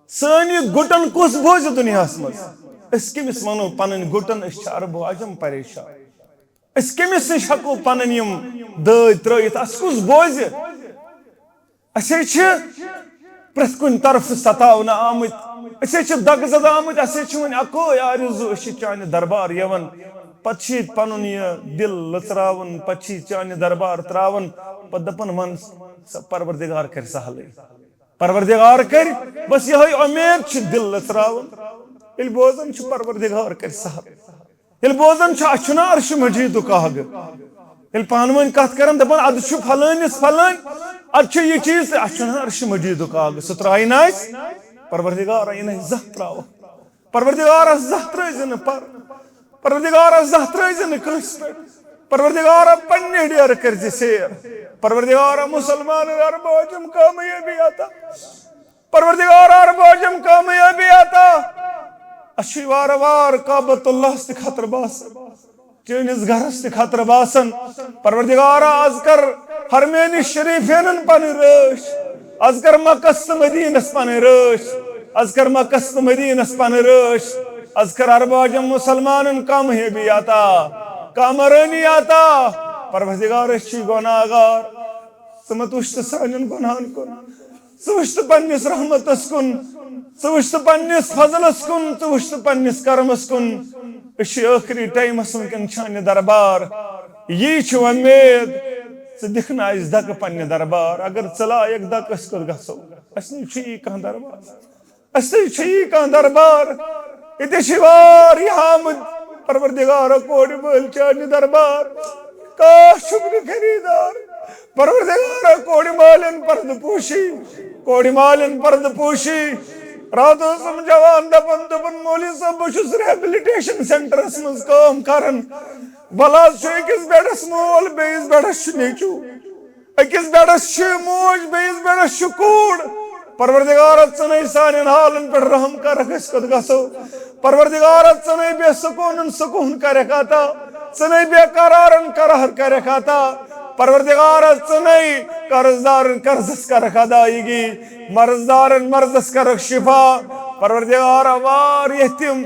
سٲنۍ یہِ گُٹن کُس بوزِ دُنیاہَس منٛز؟ أسۍ کٔمِس وَنو پنٕنۍ گُٹن؟ أسۍ چھِ عرب و عجم پریشان۔ أسۍ کٔمِس نِش ہٮ۪کو پنٕنۍ یِم دٲدۍ ترٲیِتھ؟ اَسہِ کُس بوزِ؟ أسۍ ہے چھِ پرٛٮ۪تھ کُنہِ طرفہٕ ستاونہٕ آمٕتۍ، أسۍ ہے چھِ دگہٕ زدٕ آمٕتۍ، اَسہِ ہے چھِ وۄنۍ اَکُے آرزوٗ، أسۍ چھِ چانہِ دربار یِوان، پتہٕ چھِ ییٚتہِ پنُن یہِ دِل لٔژراوان، پتہٕ چھِ ییٚتہِ چانہِ دربار ترٛاوان، پتہٕ دَپان، وَن سا پروردگار کَرِ سہلٕے، پروردگار کَرِ، بس یِہوٚے اُمید چھِ دِل لٔژراوان، ییٚلہِ بوزان چھِ پروردگار کَرِ سہل۔ ییٚلہِ بوزان چھُ، اَسہِ چھُنہ عرشِ مجیدُک آگہٕ۔ ییٚلہِ پانہٕ ؤنۍ کَتھ کَران، دَپان، اَدٕ چھُ فلٲنِس فلٲنۍ، اَدٕ چھُ یہِ چیٖز تہِ، اَسہِ چھُنہ عرشِ مجیدُک آگہٕ۔ سُہ ترٛایہِ نہٕ اَسہِ، پروردگارا، یہِ نہٕ اَسہِ زانٛہہ ترٛاوَکھ۔ پروردگارا، زانٛہہ ترٛٲیزِ نہٕ پر-، پروردگارا، زانٛہہ ترٛٲیزِ نہٕ کٲنٛسہِ پٮ۪ٹھ۔ پروردگارا، پننہِ ڈیرٕ کٔرزِ سیر۔ پروردگارا، مسلمان عرب عجم کامیٲبی عطا۔ پروردگار عرب عجم کامیٲبی عطا۔ اَسہِ چھُ وارٕ وارٕ کعبۃ اللہَس تہِ خطرٕ باسان، چٲنِس گرَس تہِ خطرٕ باسان۔ پروردگارا، از کر حرمین شریفینن پنٕنۍ رٲچھ، از کر مکس تہٕ مدینس پنٕنۍ رٲچھ، از کر مکس تہٕ مدینس پنٕنۍ رٲچھ، از کر عرب عجم مسلمانن کامیٲبی عطا، کامرٲنی عطا۔ پروردگار، أسۍ چھِ گۄناہگار، ژٕ مہ وٕچھ تہٕ سانٮ۪ن گۄناہن کُن۔ ژٕ وٕچھ تہٕ پننِس رحمتس کُن، ژٕ وٕچھ تہٕ پننِس فضلس کُن، ژٕ وٕچھ تہٕ پننِس کرمس کُن۔ أسۍ چھِ ٲخری ٹایمس وٕنکٮ۪ن چانہِ دربار۔ یی چھِ وۄمید، ژٕ دِکھ نہٕ اَسہِ دکہٕ پننہِ دربار۔ اگر ژٕ لایق دکہٕ، أسۍ کوٚت گژھو؟ اَسہِ نِش چھُ یی کانٛہہ دربار؟ اَسہِ نِش چھُ یی کانٛہہ دربار؟ ییٚتہِ چھِ واریاہ آمٕتۍ۔ پروردگارا، کورِ مٲلۍ چانہِ دربار، کانٛہہ چھُکھ نہٕ خریٖدار۔ پروردگارا، کورِ مالٮ۪ن پردٕ پوشی، کورِ مالٮ۪ن پردٕ پوشی، راتھ اوسُم جوان دپان، دوٚپُن، "مولوی صٲب، بہٕ چھُس ریہبلٹیشن سینٹرس منٛز کٲم کران۔ وَلہٕ حظ چھُ أکِس بیڈس مول، بیٚیِس بیڈس چھُ نیٚچوٗ۔ أکِس بیڈس چھِ موج، بیٚیِس بیڈس چھِ کوٗر۔ پروردگارا، ژٕ نے سانٮ۪ن حالن پٮ۪ٹھ رحم کرکھ، أسۍ کوٚت گژھو؟ پروردگارا، ژٕ نے بے سکوٗنن سکوٗن کرکھ عطا، ژٕ نے بے قرارن قرار کرکھ عطا۔ پروردگارا، ژٕ نے قرض دارن قرضس کرکھ ادائیگی، مرض دارن مرضس کرکھ شفا۔" پروردگارا، واریاہ تِم،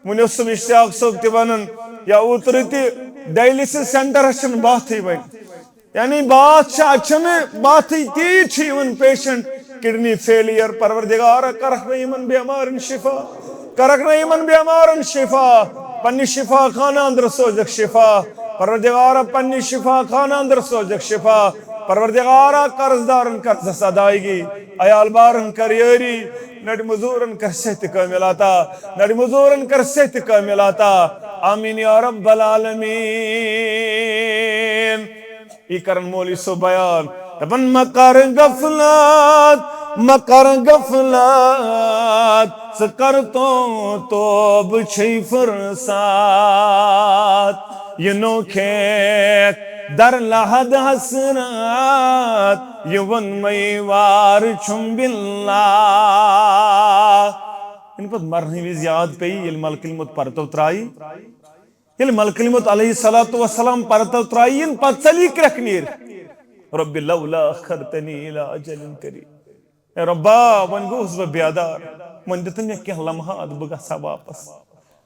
وۄنۍ اوسُم اشتیاق صٲب تہِ ونان، یا اوترٕ تہِ، ڈائلسس سینٹرس چھنہٕ باتھٕے وۄنۍ۔ یعنی باتھ چھِ، اتہِ چھنہٕ باتھٕے، تیٖتۍ چھِ یِوان پیشنٹ، کڈنی فیلیر۔ پروردگارا، کرکھ نہٕ یِمن بیمارن شفا، کرکھ نہٕ یِمن بیمارن شفا، پننہِ شفا خانہ اندر سوزکھ شفا۔ پروردگارا، پننہِ شفا خانہ اندر سوزکھ شفا۔ پروردگارا، قرض دارن قرضس ادائیگی، عیال بارن کر یٲری، نڑِ مزورن کر صحت کامل عطا، نڑِ مزورن کر صحت کامل عطا۔ آمین یا رب العالمین۔ یہِ کرن مولوی صٲب بیان۔ دپان، مہ کر غفلت، مہ کر غفلت، ژٕ کر تو توبہٕ چھے فرصت۔ یہِ نو کھیت در لحد حسرت، یہِ ووٚن مے وار چھُم باللہ۔ یعنی پتہٕ مرنہٕ وِزِ یاد پیٚیہِ، ییٚلہِ ملکل موت پرتو ترٛایہِ، ییٚلہِ ملکل موت علیہ الصلوۃ والسلام پرتو ترٛایہِ، یِن پتہٕ ژَلہِ یہِ کرٛٮ۪کھ نیٖر۔ رب لولا اخرتنی الی اجل قریب۔ اے رۄبا، وۄنۍ گوٚوُس بہٕ بیدار، وۄنۍ دِتہٕ مےٚ کینٛہہ لمحات، بہٕ گژھٕ ہا واپس،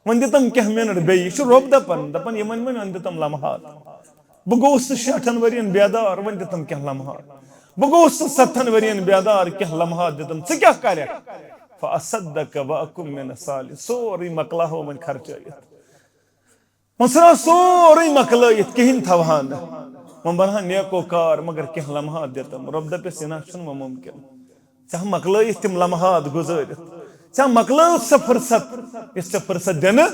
وۄنۍ دِتم کینٛہہ منٹ بیٚیہِ۔ یہِ چھُ رۄب دپان، دپان، یِمن وۄنۍ، وۄنۍ دِتم لمحات۔ بہٕ گوٚوُس نہٕ شیٹھن ؤرین بیدار، وۄنۍ دِتم کینٛہہ لمحات۔ بہٕ گوٚوُس نہٕ ستتھن ؤرین بیدار، کینٛہہ لمحات دِتم۔ ژٕ کیٛاہ کرکھ؟ فاصدق واکم من الصالحین۔ سورُے مۄکلاوہو وۄنۍ خرچٲیِتھ۔ وۄنۍ ژھٕنو سورُے مۄکلٲیِتھ، کِہیٖنۍ تھاوہا نہٕ۔ وۄنۍ بنہٕ ہا نیکو کار، مگر کینٛہہ لمحات دِتم۔ رۄب دَپٮ۪س، یہِ نہ چھُنہٕ وۄنۍ مُمکِن۔ ژےٚ ہا مۄکلٲیِتھ تِم لمحات گُزٲرِتھ۔ ژےٚ ہا مۄکلٲو سۄ فرصت، یۄس ژےٚ فرصت دِنہٕ۔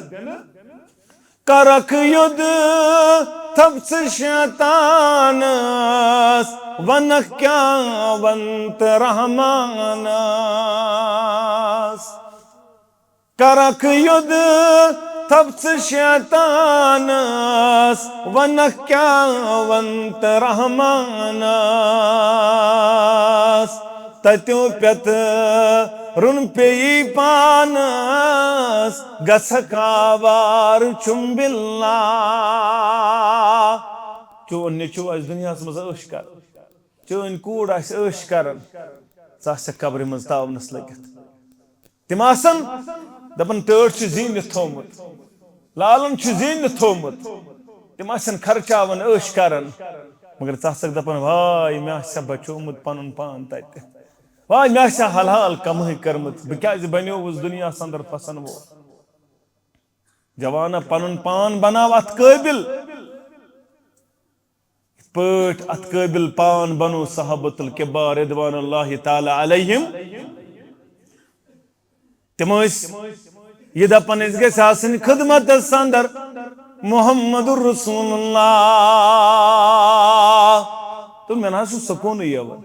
کرکھ یوٚد تھپ ژٕ شیطانس، ونکھ کیٛاہ ونتہٕ رحمانس۔ کرکھ یوٚد تھپ ژٕ شیطانس، ونکھ کیٛاہ ونتہٕ رحمانس۔ تتیو پٮ۪تھ رُن پیٚیی پانس، گژھکھ آوار چھُم باللہ۔ چون نیٚچو آسہِ دُنیاہس منٛز عٲش کران، چٲنۍ کوٗر آسہِ عٲش کران، ژٕ آسکھ قبرِ منٛز تاونس لٔگِتھ۔ تِم آسن دپان، ٹٲٹھ چھُ زیٖنِتھ تھوٚومُت، لالن چھُ زیٖنِتھ تھوٚومُت۔ تِم آسن خرچاوان، عٲش کران، مگر ژٕ آسکھ دپان، واے، مےٚ آسہِ ہا بچومُت پنُن پان تتہِ۔ واے، مےٚ آسہِ ہا حلال کمٲے کٔرمٕژ، بہٕ کیازِ بنیووُس دُنیاہس اندر پھسن وول؟ جوانا، پنُن پان بناو اتھ قٲبل۔ یِتھ پٲٹھۍ اتھ قٲبل پان بنو صحابۃ الکبار رضوان اللہ تعالی علیہم۔ تِم ٲسۍ یہِ دپان، أسۍ گژھِ آسٕنۍ خدمتس اندر محمد رسول اللہ۔ تہٕ مےٚ نہ حظ چھُ سکوٗنٕے یِوان۔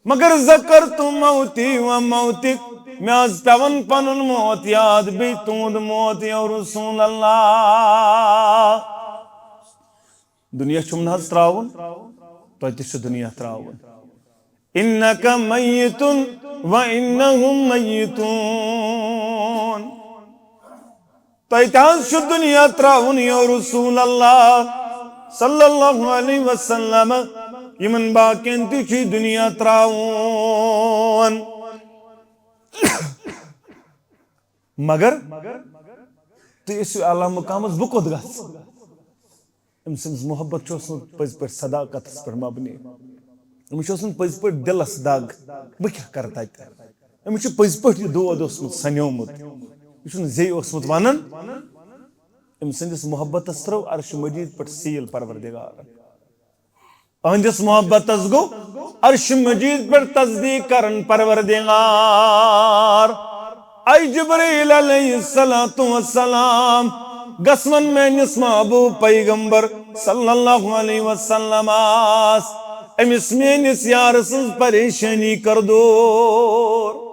مگر ذکرت موتی و موتک، مےٚ حظ پٮ۪وان پنُن موت یاد، بیٚیہِ تُہُنٛد موت یا رسول اللہ۔ دُنیا چھُم نہ حظ ترٛاوُن، تۄہہِ تہِ چھُ دُنیا ترٛاوُن۔ انک میت و انہم میتون۔ تۄہہِ تہِ حظ چھُ دُنیا ترٛاوُن یا رسول اللہ صلی اللہ علیہ وسلم۔ یِمن باقین تہِ چھُ دُنیا ترٛاوُن۔ مگر تُہۍ ٲسِو اعلیٰ مقامس، بہٕ کوٚت گژھٕ؟ أمۍ سٕنٛز محبت چھِ ٲسمٕژ پٔزۍ پٲٹھۍ صداقتس پٮ۪ٹھ مبنی۔ أمِس چھِ ٲسمٕژ پٔزۍ پٲٹھۍ دِلس دگ، بہٕ کیٛاہ کرٕ تتہِ؟ أمِس چھِ پٔزۍ پٲٹھۍ یہِ دود اوسمُت سنیومُت۔ یہِ چھُنہٕ زیٚیہِ اوسمُت ونان۔ أمۍ سٕنٛدِس محبتس ترٲو عرش مجید پٮ۪ٹھ سیٖل پروردگارن۔ أہنٛدِس محبتس گوٚو عرش مجید پٮ۪ٹھ تصدیق کرن پروردگار۔ اے جبرائیل علیہ الصلوۃ والسلام، گژھ ون میٲنِس محبوب پیغمبر صلی اللہ علیہ وسلمس، أمِس میٲنِس یارٕ سٕنٛز پریشٲنی کر دور۔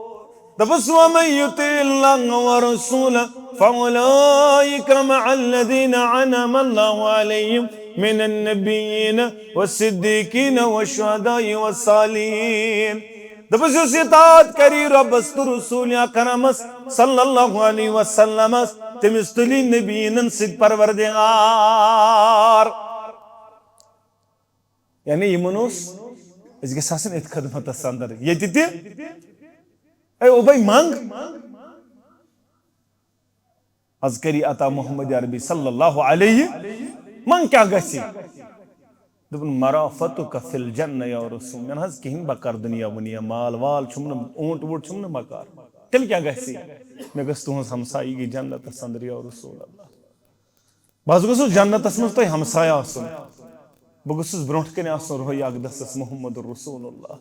دوٚپُس، "وَمَن يُطِعِ اللَّهَ وَالرَّسُولَ فَأُولَٰئِكَ مَعَ الَّذِينَ أَنْعَمَ اللَّهُ عَلَيْهِمْ مِنَ النَّبِيِّينَ وَالصِّدِّيقِينَ وَالشُّهَدَاءِ وَالصَّالِحِينَ۔" دوٚپُس، یُس اطاعت کَرِ رۄبَس تہٕ رسوٗلِ اکرمَس صلی اللہ علیہ وسلمَس، تٔمِس تُلہِ نبیٖنَن سۭتۍ پروردگار۔ یعنی یِمن اوس، أسۍ گژھِ آسٕنۍ أتھۍ خدمتس اندر۔ ییٚتہِ تہِ، اے اوبے منگ، از کری عطا محمد عربی صلی اللہ علیہ، منگ کیٛاہ گژھِ؟ دوٚپُن، "مرافاتک فی الجنہ یا رسول۔" مےٚ نہ حظ کِہیٖنۍ بکار دُنیا وُنیا، مال وال چھُم نہٕ، اوٗنٹ ووٗنٹ چھُم نہٕ بکار۔ تیٚلہِ کیٛاہ گژھِ؟ مےٚ گٔژھ تُہنٛز ہمسایگی جنتس اندر یا رسول اللہ۔ بہٕ حظ گوٚژھُس جنتس منٛز تۄہہِ ہمسایہِ آسُن۔ بہٕ گوٚژھُس برونٛٹھ کنہِ آسُن روحی اقدسس محمد رسول اللہ۔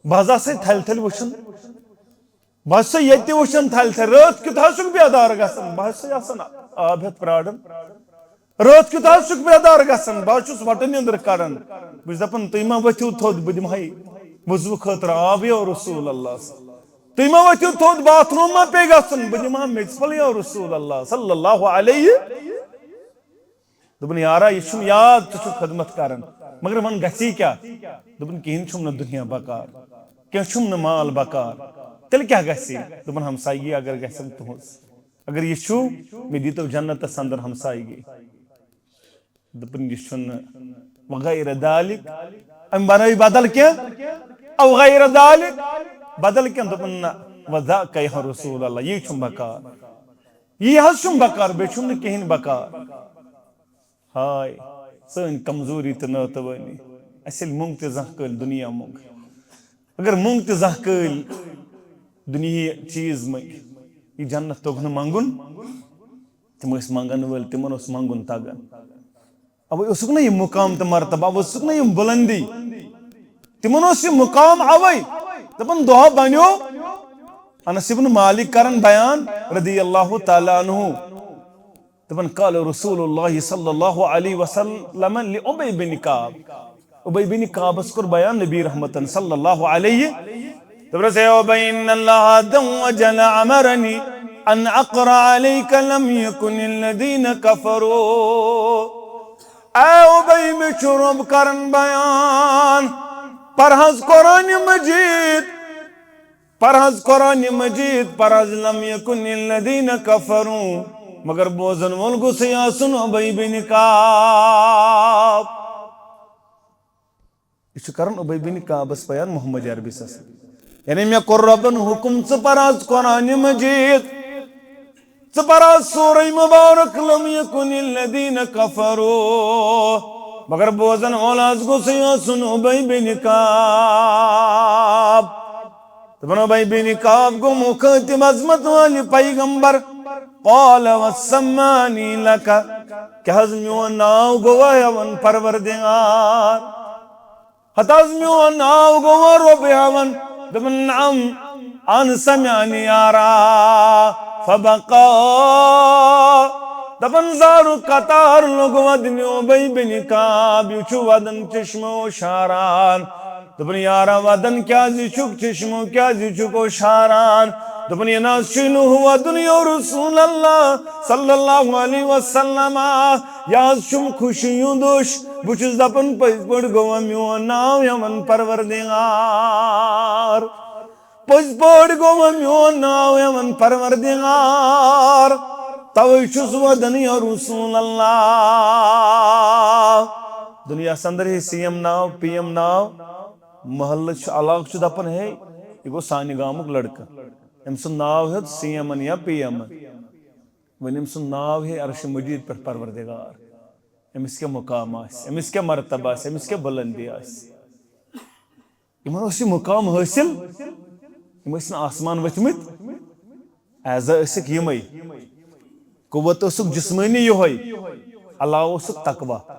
بہٕ حظ آسے تھلہِ تھلہِ وٕچھُن۔ بہٕ حظ چھُسے ییٚتہِ تہِ وٕچھان تھلہِ تھلہِ۔ رٲتھ کیُتھ حظ چھُکھ بیدار گژھان؟ بہٕ حظ چھُسے آسان آب ہٮ۪تھ پراران۔ رٲتھ کیُتھ حظ چھُکھ بیدار گژھان؟ بہٕ حظ چھُس وۄٹہٕ نیٚنٛدٕر کڑان۔ بہٕ چھُس دپان، تُہۍ ما ؤتھِو تھوٚد، بہٕ دِمہٕ ہا وضوٗ خٲطرٕ آب یا رسول اللہ۔ تُہۍ ما ؤتھِو تھوٚد، باتھ روٗم ما پیٚیہِ گژھُن؟ بہٕ دِمہٕ ہا میٚژِ پھٔلۍ یا رسول اللہ صلی اللہ علیہ۔ دوٚپُن، یارا، یہِ چھُم یاد، ژٕ چھُکھ خدمت کران، مگر وۄنۍ گژھی کیٛاہ؟ دوٚپُن، کِہیٖنۍ چھُم نہٕ دُنیا بکار، کینٛہہ چھُم نہٕ مال بکار، تیٚلہِ کیٛاہ گژھِ؟ دوٚپُن، ہمسایگی اگر گژھٮ۪م تُہٕنٛز، اگر یہِ چھُو، مےٚ دیٖتو جنتس اندر ہمسایگی۔ دوٚپُن، یہِ چھُنہٕ وغیر ذالک، أمۍ بنٲوۍ بدل کینٛہہ، او غیر ذالک، بدل کینٛہہ۔ دوٚپُن، نہ، وذاک یا رسول اللہ، یی چھُم بکار، یی حظ چھُم بکار، بیٚیہِ چھُم نہٕ کِہیٖنۍ بکار۔ ہاے، سٲنۍ کمزوری تہٕ ناتوٲنی، اَسہِ ییٚلہِ موٚنگ تہِ زانٛہہ کٲلۍ دُنیا موٚنگ، اگر موٚنگ تہِ زانٛہہ کٲلۍ دُنیاہی چیٖز مٔنگۍ، یہِ جنت توٚگ نہٕ منٛگُن، تِم ٲسۍ منٛگن وٲلۍ، تِمن اوس منٛگُن تگان۔ اوے اوسُکھ نہ یہِ مُقام تہٕ مرتبہ، اوے اوسُکھ نہ یِم بُلندی۔ تِمن اوس یہِ مُقام اوے۔ دَپان دۄہ بنیو۔ انس ابن مالک کران بیان رضی اللہ تعالیٰ عنہ۔ دَپان قال رسول اللہ صلی اللہ علیہ وسلم لأبی بن کعب۔ ابی بن کعبس کوٚر بیان نبی رحمتن صلی اللہ علیہ۔ دوٚپنس، اے ابی، ان اللہ عز وجل امرنی ان اقرأ علیک لم یکن الذین کفروا۔ اے ابی، مےٚ چھُ رۄب کران بیان، پرحظ قرآن مجید، پرحظ قرآن مجید، پرحظ لم یکن الذین کفروا، مگر بوزن وول گوٚژھُے آسُن ابی بن کعب۔ یہِ چھُ کران ابی بن کعبس بیان محمد عربی صٲبس۔ یعنی مےٚ کوٚر رۄبن حُکُم، ژٕ پر آز قرآن مجید، ژٕ پر آز سورہ مبارک لم یکن الذین کفروا، مگر بوزن وول آز گوٚژھُے آسُن ابی بن کعب۔ دَپان ابی بن کعب گوٚو مُخٲطِب عظمت والہِ پیغمبر۔ قال وسمانی لک، کیٛاہ حظ میون ناو گوٚوا ہٮ۪وان پروردگار؟ ہتہٕ حظ میون ناو گوٚوا رۄب ہٮ۪وان؟ دَپان نعم، ان سمعنی یارا فبقا۔ دَپان زارُک قطار لوٚگ ودنہِ ابی بن کعب، یہِ چھُ ودان چشمو شاران۔ دوٚپُن، یارا ودان کیٛازِ چھُکھ چشمو، کیٛازِ چھُکھ او شاران؟ دوٚپُن، یہِ نہ حظ چھُے نہٕ ہُہ ودُن یو رسول اللہ صلی اللہ علیہ وسلم۔ یہِ حظ چھُم خوشی ہُنٛد اوٚش۔ بہٕ چھُس دپان، پٔزۍ پٲٹھۍ گوٚوا میون ناو ہٮ۪وان پروردگار۔ پٔزۍ پٲٹھۍ گوٚوا میون ناو ہٮ۪وان پروردگار۔ توے چھُس ودان یا رسول اللہ۔ دُنیاہس اندر ہے سی ایم ناو، پی ایم ناو، محلہٕ چھُ، علاقہٕ چھُ دپان، ہے، یہِ گوٚو سانہِ گامُک لڑکہٕ۔ أمۍ سُنٛد ناو ہیوٚت سی ایمن یا پی ایمن۔ وۄنۍ أمۍ سُنٛد ناو ہے عرش مجید پٮ۪ٹھ پروردگار۔ أمِس کیٛاہ مقام آسہِ، أمِس کیٛاہ مرتبہ آسہِ، أمِس کیٛاہ بُلندی آسہِ۔ یِمن اوس یہِ مقام حٲصِل، یِم ٲسۍ نہٕ آسمان ؤتھمٕتۍ۔ اعضا ٲسِکھ یِمے، قوت ٲسٕکھ جسمٲنی یِہوٚے، علاوٕ اوسُکھ تقوی۔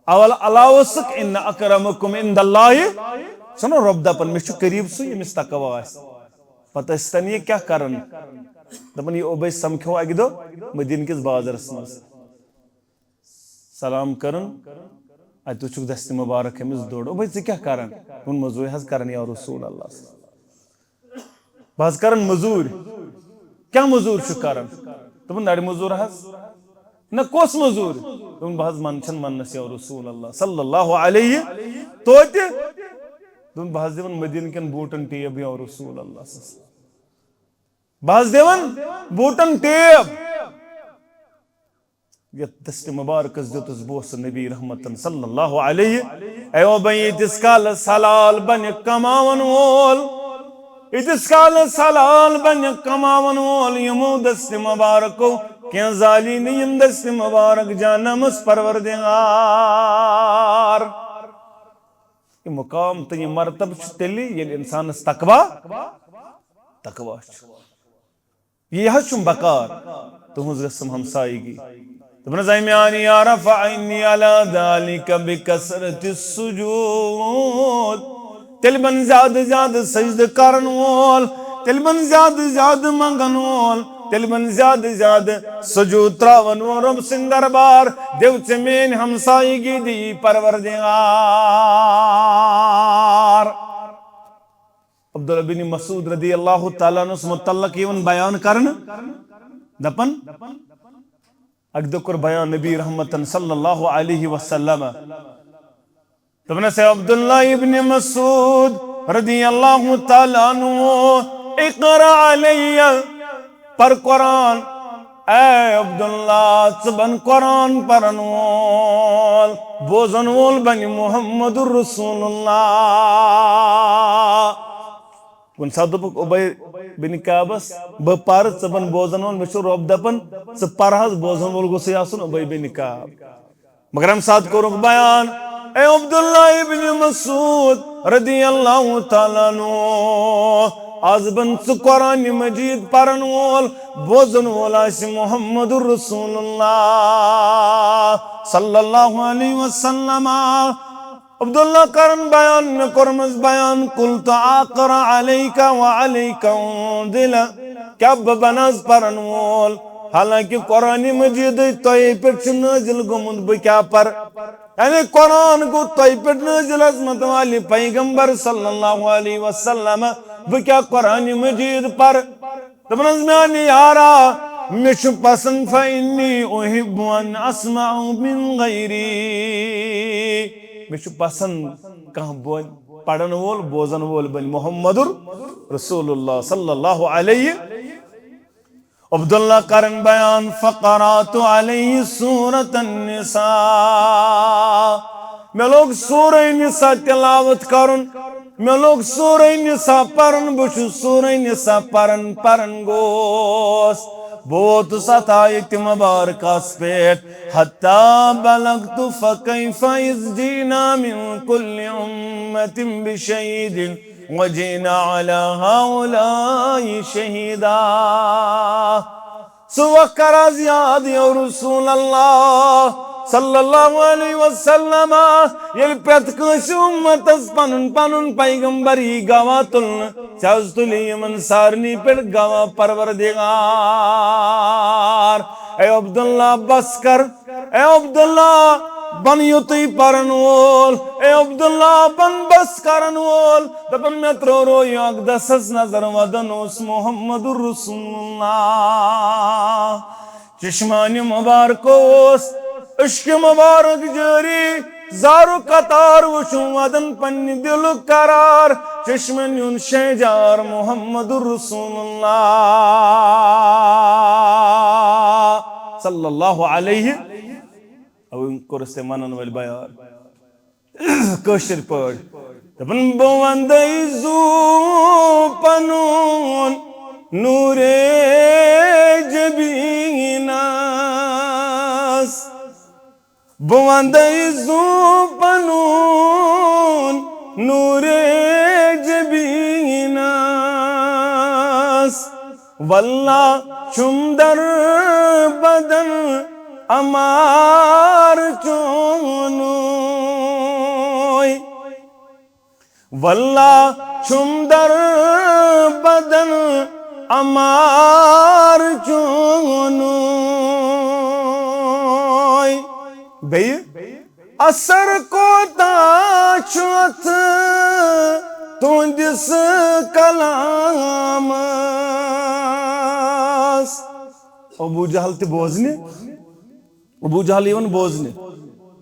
اول علاوٕ اوسُکھ، ان اکرمکم عند اللہ، چھُنہ رۄب دپان، مےٚ چھُ قریب سُے ییٚمِس تقوی آسہِ۔ پتہٕ ٲسۍ تن یہِ کیٛاہ کران؟ دپان، یہِ اوبے سمکھیو اکہِ دۄہ مدیٖنہٕ کِس بازرس منٛز۔ سلام کران، اتہِ وٕچھُکھ دستہِ مبارک أمِس دوٚر۔ دوٚپمَے، ژٕ کیٛاہ کران؟ ووٚن، مٔزوٗرۍ حظ کران یا رسول اللہ۔ بہٕ حظ کرن مٔزوٗرۍ۔ کیٛاہ مٔزوٗرۍ چھُ کران؟ دوٚپُن، نرِ مٔزوٗر حظ۔ نہ، کۄس مٔزوٗرۍ؟ دوٚپُن، بہٕ حظ منہٕ چھَن مننَس یا رسول اللہ صلی اللہ علیہ توتہِ۔ دوٚپُن، بہٕ حظ دِوان مدیٖنہٕ کٮ۪ن بوٗٹن ٹیب یا رسول اللہ صلی اللہ علیہ وسلم۔ بہٕ حظ دِوان بوٗٹن ٹیب۔ یتھ دستِ مبارکس دیُتُس بوسہٕ نبی رحمتن صلی اللہ علیہ۔ اے او بھائی، ییٖتِس کالس حلال بنہِ کماون وول، ییٖتِس کالس حلال بنہِ کماون وول، یِمو دستِ مبارکو کینٛہہ زالی نہٕ یِم دستِ مبارک جہنمس پروردگار۔ یہِ مقام تہٕ یہِ مرتبہٕ چھُ تیٚلہِ، ییٚلہِ انسانس تقوی، تقوی چھُ۔ یہِ حظ چھُم بکار، تُہٕنٛز گٔژھٕم ہمسایگی۔ دوٚپنَس، اے میٛانہِ یارا، فإنی علی ذلک بکثرت السجود۔ تیٚلہِ بن زیادٕ زیادٕ سجدٕ کرن وول، تیٚلہِ بن زیادٕ زیادٕ منگن وول، تیٚلہِ بن زیادٕ زیادٕ سجود تراون وول۔ رۄب سٕنٛدِ دربار، دِو ژےٚ میٛٲنۍ ہمسایگی دی پروردگار۔ عبداللہ بن مسعود رضی اللہ تعالیٰ عنس متعلق یِوان بیان کرنہٕ، دپان، اکہِ دۄہ کوٚر بیان نبی رحمتن صلی اللہ علیہ وسلم۔ دوٚپنس، اے عبداللہ ابن مسعود رضی اللہ تعالیٰ عنہ، اقرأ علی، پر قرآن۔ اے عبداللہ، ژٕ بن قرآن پرن وول، بوزن وول بنہِ محمد رسول اللہ۔ کُنہِ ساتہٕ دوٚپُکھ اُبَی بِن کعبَس، بہٕ پَرٕ، ژٕ بَن بوزَن وول، مےٚ چھُ رۄب دَپان، ژٕ پَر حظ، بوزَن وول گوٚژھُے آسُن اُبَی بِن کعب۔ مگر اَمہِ ساتہٕ کوٚرُکھ بیان، اے عبداللہ ابن مسعود رضی اللہ تعالیٰ عنہ، آز بَن ژٕ قرآن مجید پَرَن وول، بوزَن وول آسہِ محمد رسول اللہ صلی اللہ علیہ وسلم۔ عبداللہ کرن بیان، مےٚ کوٚرمس بیان، قلت اقرأ علیک و علیک انزل، کیٛاہ بہٕ بنہٕ حظ پرن وول؟ حالانکہ قرآن مجیدٕے تۄہے پٮ۪ٹھ چھُ نٲزِل گوٚمُت، بہٕ کیٛاہ پر؟ یعنی قرآن گوٚو تۄہہِ پٮ۪ٹھ نٲزِل، عظمت والہِ پیغمبر صلی اللہ علیہ وسلم، بہٕ کیٛاہ قرآن مجید پر؟ دوٚپنَس، میٛانہِ یارا، مےٚ چھُ پسند، فإنی أحب أن أسمع من غیری۔ مےٚ چھُ پسند کانٛہہ بو-، پرن وول، بوزن وول بنہِ محمد رسول اللہ صلی اللہ علیہ۔ عبداللہ کرن بیان، فقرأت علیہ سورة النساء۔ مےٚ لوگ سورہ نساء تلاوت کرُن۔ مےٚ لوگ سورہ نساء پرُن، بہٕ چھُس سورہ نساء پران، پران گوس۔ بہٕ ووتُس اتھ آیتِ مبارکس پٮ۪ٹھ، حتی بلغت فکیف اذ جئنا من کل امة بشہید وجئنا علی ہؤلاء شہیدا۔ سُہ وقت کر از یاد، یا رسول اللہ صلی اللہ علیہ وسلم، ییٚلہِ پرٛٮ۪تھ کٲنٛسہِ اُمتس پنُن پنُن پیغمبر یی گواہ تُلنہٕ، ژےٚ حظ تُلی یِمن سارنٕے پٮ۪ٹھ گواہ پروردگار۔ اے عبداللہ، بس کر۔ اے عبداللہ، بن یُتُے پرن وول۔ اے عبداللہ، بن بس کرن وول۔ دپان، مےٚ ترٲو رویہِ اقدسس نظر، ودن اوس محمد رسول اللہ۔ چشمانِ مبارکو اوس عشقِ مبارک جٲری، زارُک قطار وُچھُم ودن پننہِ دِلُک قرار، چشمن ہُنٛد شہجار محمد رسول اللہ صلی اللہ علیہ۔ اوٕے کوٚرُس تٔمۍ ونن وٲلۍ بیان۔ کٲشِر پٲٹھۍ۔ دَپان، بہٕ وَندَے زُو پَنُن نوٗرے جبیٖنَس۔ بہٕ وَندَے زُو پَنُن نوٗرے جبیٖنَس۔ واللہ چھُم در بدن عمار چونُے۔ واللہ چھُم در بدن عمار چونُے۔ بیٚیہِ اثر کوتاہ چھُ اَتھ تُہنٛدِس کلامس۔ ابو جہل تہِ بوزنہِ، ابو جہل یِوان بوزنہِ،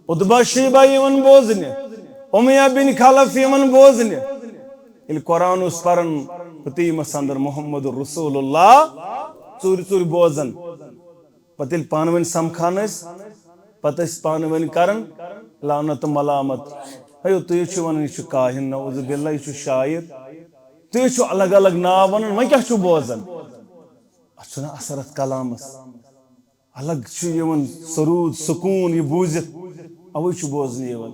عتبہ شیبہ یِوان بوزنہِ، امیہ بن خلف یِوان بوزنہِ۔ ییٚلہِ قرآن اوس پران، فتیمس اندر محمد رسول اللہ ژوٗرِ ژوٗرِ بوزان۔ پتہٕ ییٚلہِ پانہٕ ؤنۍ سمکھان ٲسۍ، پتہٕ ٲسۍ پانہٕ ؤنۍ کران لعنت تہٕ ملامت۔ ہیو، تُہۍ چھِو ونان، یہِ چھُ کاہن، نعوذ باللہ، یہِ چھُ شاعر۔ تُہۍ چھِو الگ الگ ناو ونان، وۄنۍ کیٛاہ چھُو بوزان؟ اتھ چھُنہ اثر اتھ کلامس۔ الگ چھُ یِوان سرود، سکوٗن یہِ بوٗزِتھ، اوے چھُ بوزنہٕ یِوان۔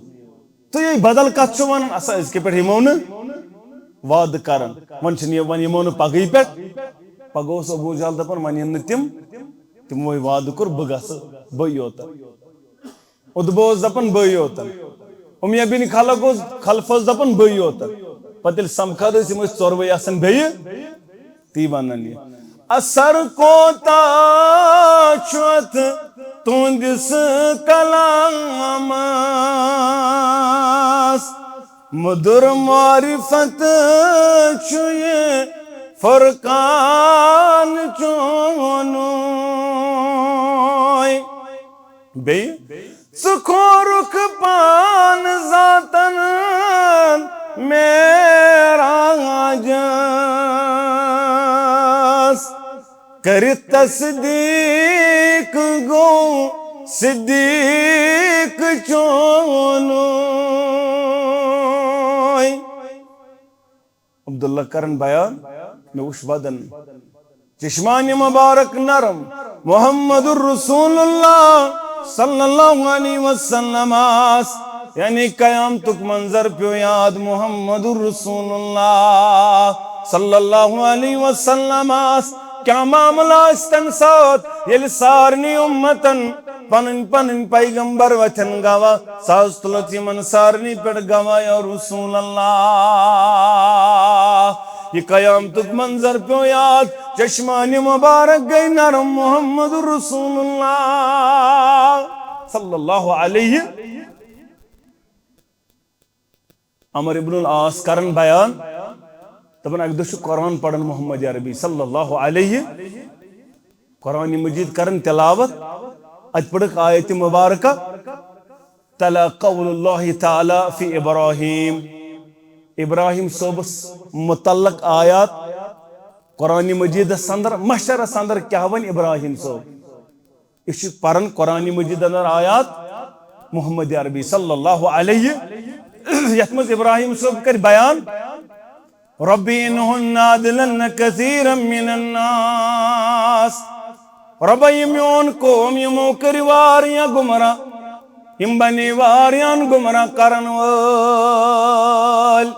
تُہۍ یہِ بدل کتھ چھِو ونان، اسا أزکہِ پٮ۪ٹھ یِمو نہٕ وعدٕ کران۔ وۄنۍ چھِنہٕ یہِ، وۄنۍ یِمو نہٕ پگہٕے پٮ۪ٹھ۔ پگاہ اوس ابو جہل دپان، وۄنۍ یِن نہٕ تِم، تِموے وعدٕ کوٚر، بہٕ گژھٕ، بٕے یوت۔ عتبہ اوس دپان، بٕے یوت۔ امیہ بن خلف اوس، خلف اوس دپان، بٕے یوت۔ پتہٕ ییٚلہِ سمکھان ٲسۍ، یِم ٲسۍ ژورؤے آسان بیٚیہِ۔ تی ونان یہِ۔ اثر کوتاہ چھُ اتھ تُہنٛدِس کلامس؟ مُدُر معرفت چھُ یہِ فرقان چونُے۔ بیٚیہِ؟ ژٕ کھورُکھ پان ذاتن معراجس، کٔرِتھ تصدیق گوٚو صدیق چونُے۔ عبداللہ کرن بیان، مےٚ وُچھ وَدن۔ چشمانِ مبارک نرم محمد رسول اللہ صلی اللہ علیہ وسلم آس، یعنی قیامتک منظر پیو یاد محمد رسول اللہ صلی اللہ علیہ وسلم آس۔ کیا معاملہ آس تن سات، ییٚلہِ سارنی امتن پنن پنن پیغمبر وتھن گواہ، ساز تلت یمن سارنی پہ گواہ یا رسول اللہ۔ یہ قیامتک منظر پیو یاد، چشمانِ مبارک گئی نرم محمد رسول اللہ صلی اللہ علیہ۔ عمر ابن العاص کرن بیان، دپان اکہ دۄہ چھُ قرآن پران محمد عربی صلی اللہ علیہ، قرآن مجید کرن تلاوت، اتہ پرکھ آیت مبارکہ، تلا قول اللہ تعالی فی ابراہیم، ابراہیم صٲبس متعلق آیات قرآن مجیدس اندر، محشرس اندر کیا ون ابراہیم صٲب؟ یہ چھ پران قرآن مجید اندر آیات محمد عربی صلی اللہ علیہ، یتھ منز ابراہیم صٲب کر بیان، رب انہن اضللن کثیرا من الناس۔ رب، یہ میون قوم، یمو کر واریاہ گمراہ، یم بنے واریاہن گمراہ کرن وٲلۍ۔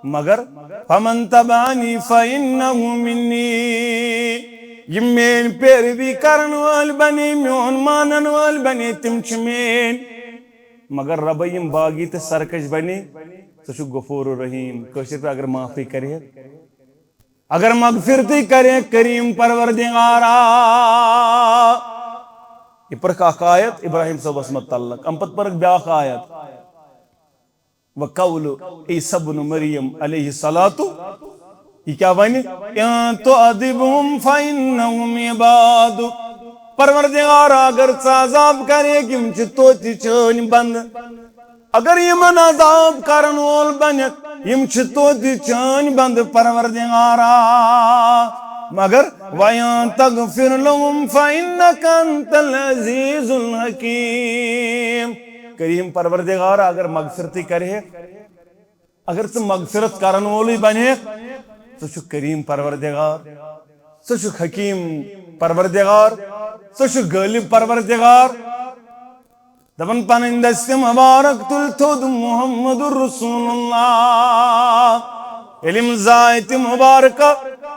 مگر فمن تبعنی فانہ منی، یم میٲنۍ پیروی کرن وٲلۍ بنے، میون مانن وٲلۍ بنے، تم چھ میٲنۍ۔ مگر ربے، یم باغی تہٕ سرکش بنے، ژٕ چھُکھ غفور الرحیم۔ کٲشِر پٲٹھۍ اگر معافی کرِ ہے، اگر مغفرتی کرِ ہے کریم پروردگارا۔ یہ پرکھ اکھ آیت ابراہیم صٲبس متعلق، ام پتہٕ پرکھ بیاکھ آیت۔ وقول عیسی ابن مریم علیہ الصلوۃ، یہ کیا ونہِ؟ ان تعذبهم فانهم عبادک۔ پروردگار، اگر ژٕ عذاب کرکھ، یم چھ توتہِ چٲنۍ بندٕ۔ اگر یمن عذاب کرن وول بنکھ، یم چھ توتہِ چٲنۍ بندٕ پروردگارا۔ مگر وان تغفر لهم فانک انت العزیز الحکیم۔ کریم پروردگار، اگر مغفرتی کرِ ہے، اگر ژٕ مغفرت کرن وولٕے بنکھ، ژٕ چھُکھ کریم پروردگار، ژٕ چھُکھ حکیم پروردگار، ژٕ چھُکھ غالب پروردگار۔ دپان پنٕنۍ دستِ مبارک تُلۍ تھوٚد محمد رسول اللہ۔ ییٚلہِ یِم زٕ آیتہِ مبارکہ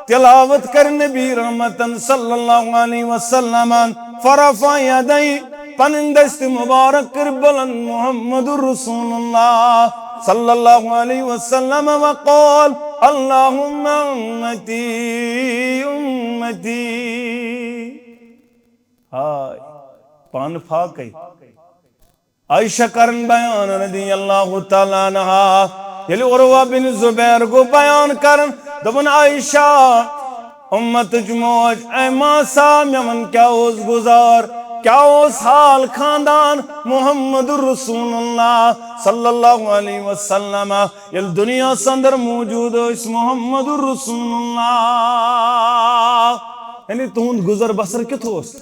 تلاوت کر نبی رحمتن صلی اللہ علیہ وسلمن، فرفع یدیہ، پنٕنۍ دستِ مبارک کٔر بلند محمد رسول اللہ صلی اللہ علیہ وسلم وقال، اللہم امتی امتی۔ ہائے، پانہٕ فاقے۔ عائشہ کرن بیان رضی اللہ تعالیٰ عنہا، ییٚلہِ عروہ بن زبیر گوٚو بیان کران، دوٚپُن، عائشہ، اُمتٕچ موج، اے ماسا، مےٚ وَن کیٛاہ اوس گُزار، کیٛاہ اوس حال خاندان محمد رسول اللہ صلی اللہ علیہ وسلم، ییٚلہِ دُنیاہَس اندر موجود ٲسۍ محمد رسول اللہ۔ یعنی تُہُنٛد گُزر بسر کیُتھ اوس؟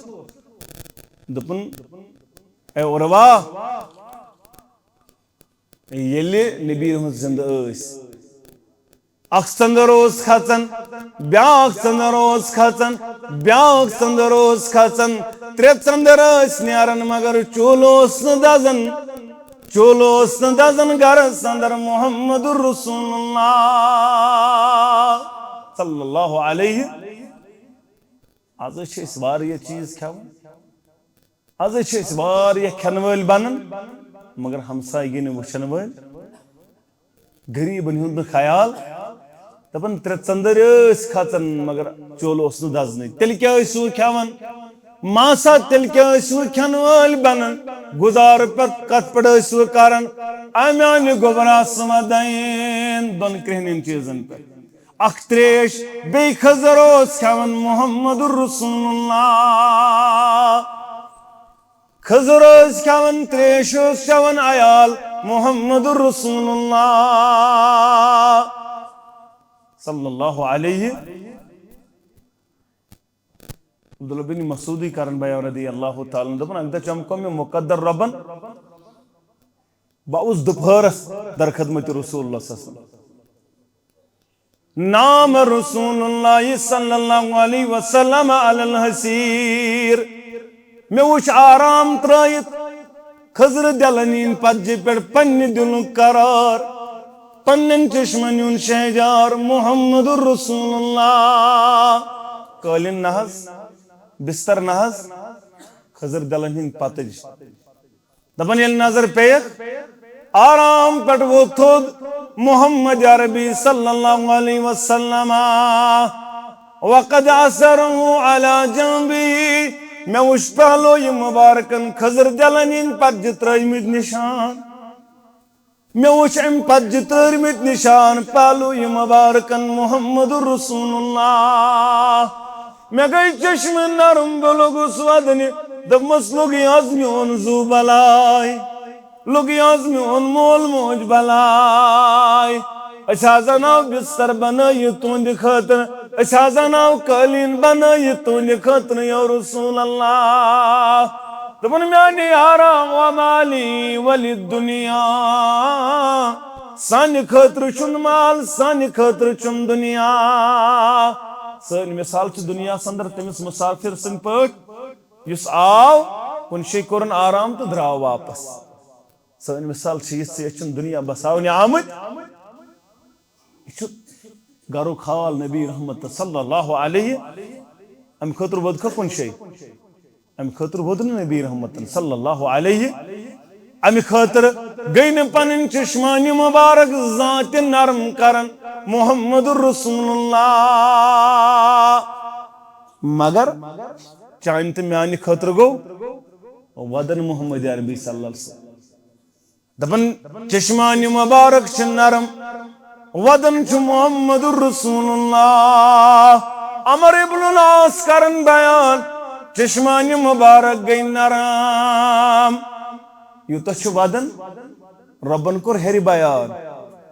دوٚپُن، اے عروہ، ییٚلہِ نبی رحمت زندٕ ٲسۍ، اکھ ژٔنٛدٕر اوس کھژان، بیٛاکھ ژٔنٛدٕر اوس کھژان، بیٛاکھ ژٔنٛدٕر اوس کھژان، ترٛےٚ ژٔنٛدٕر ٲسۍ نیران، مگر چوٗلہٕ اوس نہٕ دزان، چوٗلہٕ اوس نہٕ دزان گرس اندر محمد رسول اللہ صلی اللہ علیہ۔ از چھِ أسۍ واریاہ چیٖز کھٮ۪وان، از چھِ أسۍ واریاہ کھٮ۪نہٕ وٲلۍ بنان، مگر ہمسایگی نہٕ وٕچھن وٲلۍ، غریٖبن ہُنٛد نہٕ خیال۔ دپان، ترٛےٚ ژٔنٛدٕر ٲسۍ کھژان، مگر چولہٕ اوس نہٕ دزنٕے۔ تیٚلہِ کیٛاہ ٲسِو کھٮ۪وان؟ ماسا، تیٚلہِ کیٛاہ ٲسِو کھٮ۪نہٕ وٲلۍ بنان؟ گُزارٕ پتہٕ کتھ پٮ۪ٹھ ٲسِو کران؟ اَمہِ آنہِ گوٚبرا سمدین، دۄن کرٛہنٮ۪ن چیٖزن پٮ۪ٹھ۔ اکھ تریش، بیٚیہِ کھٔزٕر اوس کھٮ۪وان محمد رسول اللہ۔ کھٔزٕر ٲسۍ کھٮ۪وان، تریش اوس چٮ۪وان عیال محمد رسول اللہ صلی اللہ علیہ۔ عبداللہ بن مسعودی کرن بیان رضی اللہ تعالیٰ عنہ، دوٚپُن، اکہِ دۄہ چمکو مےٚ مقدر رۄبن، بہٕ اوسُس دُپہرس در خدمت رسول اللہ صلی اللہ علیہ وسلم۔ نام رسول اللہ صلی اللہ علیہ وسلم علی الحصیر۔ مےٚ وُچھ آرام ترٲیِتھ کھٔزرٕ دِلن ہِنٛدۍ پتجہِ پٮ۪ٹھ پننہِ دِلُک قرار، پننٮ۪ن چشمن ہُنٛد شہجار محمد رسول اللہ۔ قٲلیٖن نہ حظ، بستر نہ حظ، کھٔزرٕ دِلن ہِنٛدۍ پتٕج۔ دپان، ییٚلہِ نظر پیٚیَکھ، آرام پٮ۪ٹھ ووٚتھ تھوٚد محمد عربی صلی اللہ علیہ وسلم۔ وقد اثره على جنبه، مےٚ وُچھ پہلوی مبارکن کھٔزٕر دِلن ہِنٛدۍ پتجہِ ترٲومٕتۍ نشان۔ مےٚ وُچھ امہِ پتجہِ ترٲومٕتۍ نشان پہلوی مبارکن محمد رسول اللہ۔ مےٚ گٔے چشمہٕ نرم، بہٕ لوٚگُس ودنہِ، دوٚپمس، لوٚگُے از میون زُو بلاے، لوٚگُے از میون مول موج بلاے۔ أسۍ حظ انو بستر بنٲیِتھ تُہنٛدِ خٲطرٕ، أسۍ حظ انو قٲلیٖن بنٲیِتھ تُہنٛدِ خٲطرٕ یا رسول اللہ۔ دوٚپُن، میانہِ یارا، وما لی وللدنیا، سانہِ خٲطرٕ چھُنہٕ مال، سانہِ خٲطرٕ چھُنہٕ دُنیا۔ سٲنۍ مثال چھِ دُنیاہس اندر تٔمِس مسافر سٕنٛدۍ پٲٹھۍ، یُس آو، کُنہِ جایہِ کوٚرُن آرام تہٕ درٛاو واپس۔ سٲنۍ مثال چھِ یِژھ، أسۍ چھِنہٕ دُنیا بساونہِ آمٕتۍ۔ یہِ چھُ گرُک حال نبی رحمت صلی اللہ علیہ۔ امہِ خٲطرٕ ووٚدکھا کُنہِ جایہِ؟ امہِ خٲطرٕ ووٚد نہٕ نبی رحمتن صلی اللہ علیہ۔ امہِ خٲطرٕ گٔے نہٕ پنٕنۍ چشمانِ مبارک زانٛہہ تہِ نرم کران محمد رسول اللہ۔ مگر چانہِ تہٕ میانہِ خٲطرٕ گوٚو ودن محمد عربی صلی اللہ علیہ وسلم۔ دپان، چشمانِ مبارک چھِ نرم، ودن چھُ محمد رسول اللہ۔ عمر ابن العاص کرن بیان، چشمانِ مبارک گٔے نرم۔ یوٗتاہ چھُ ودن، رۄبن کوٚر ہیٚرِ بیان۔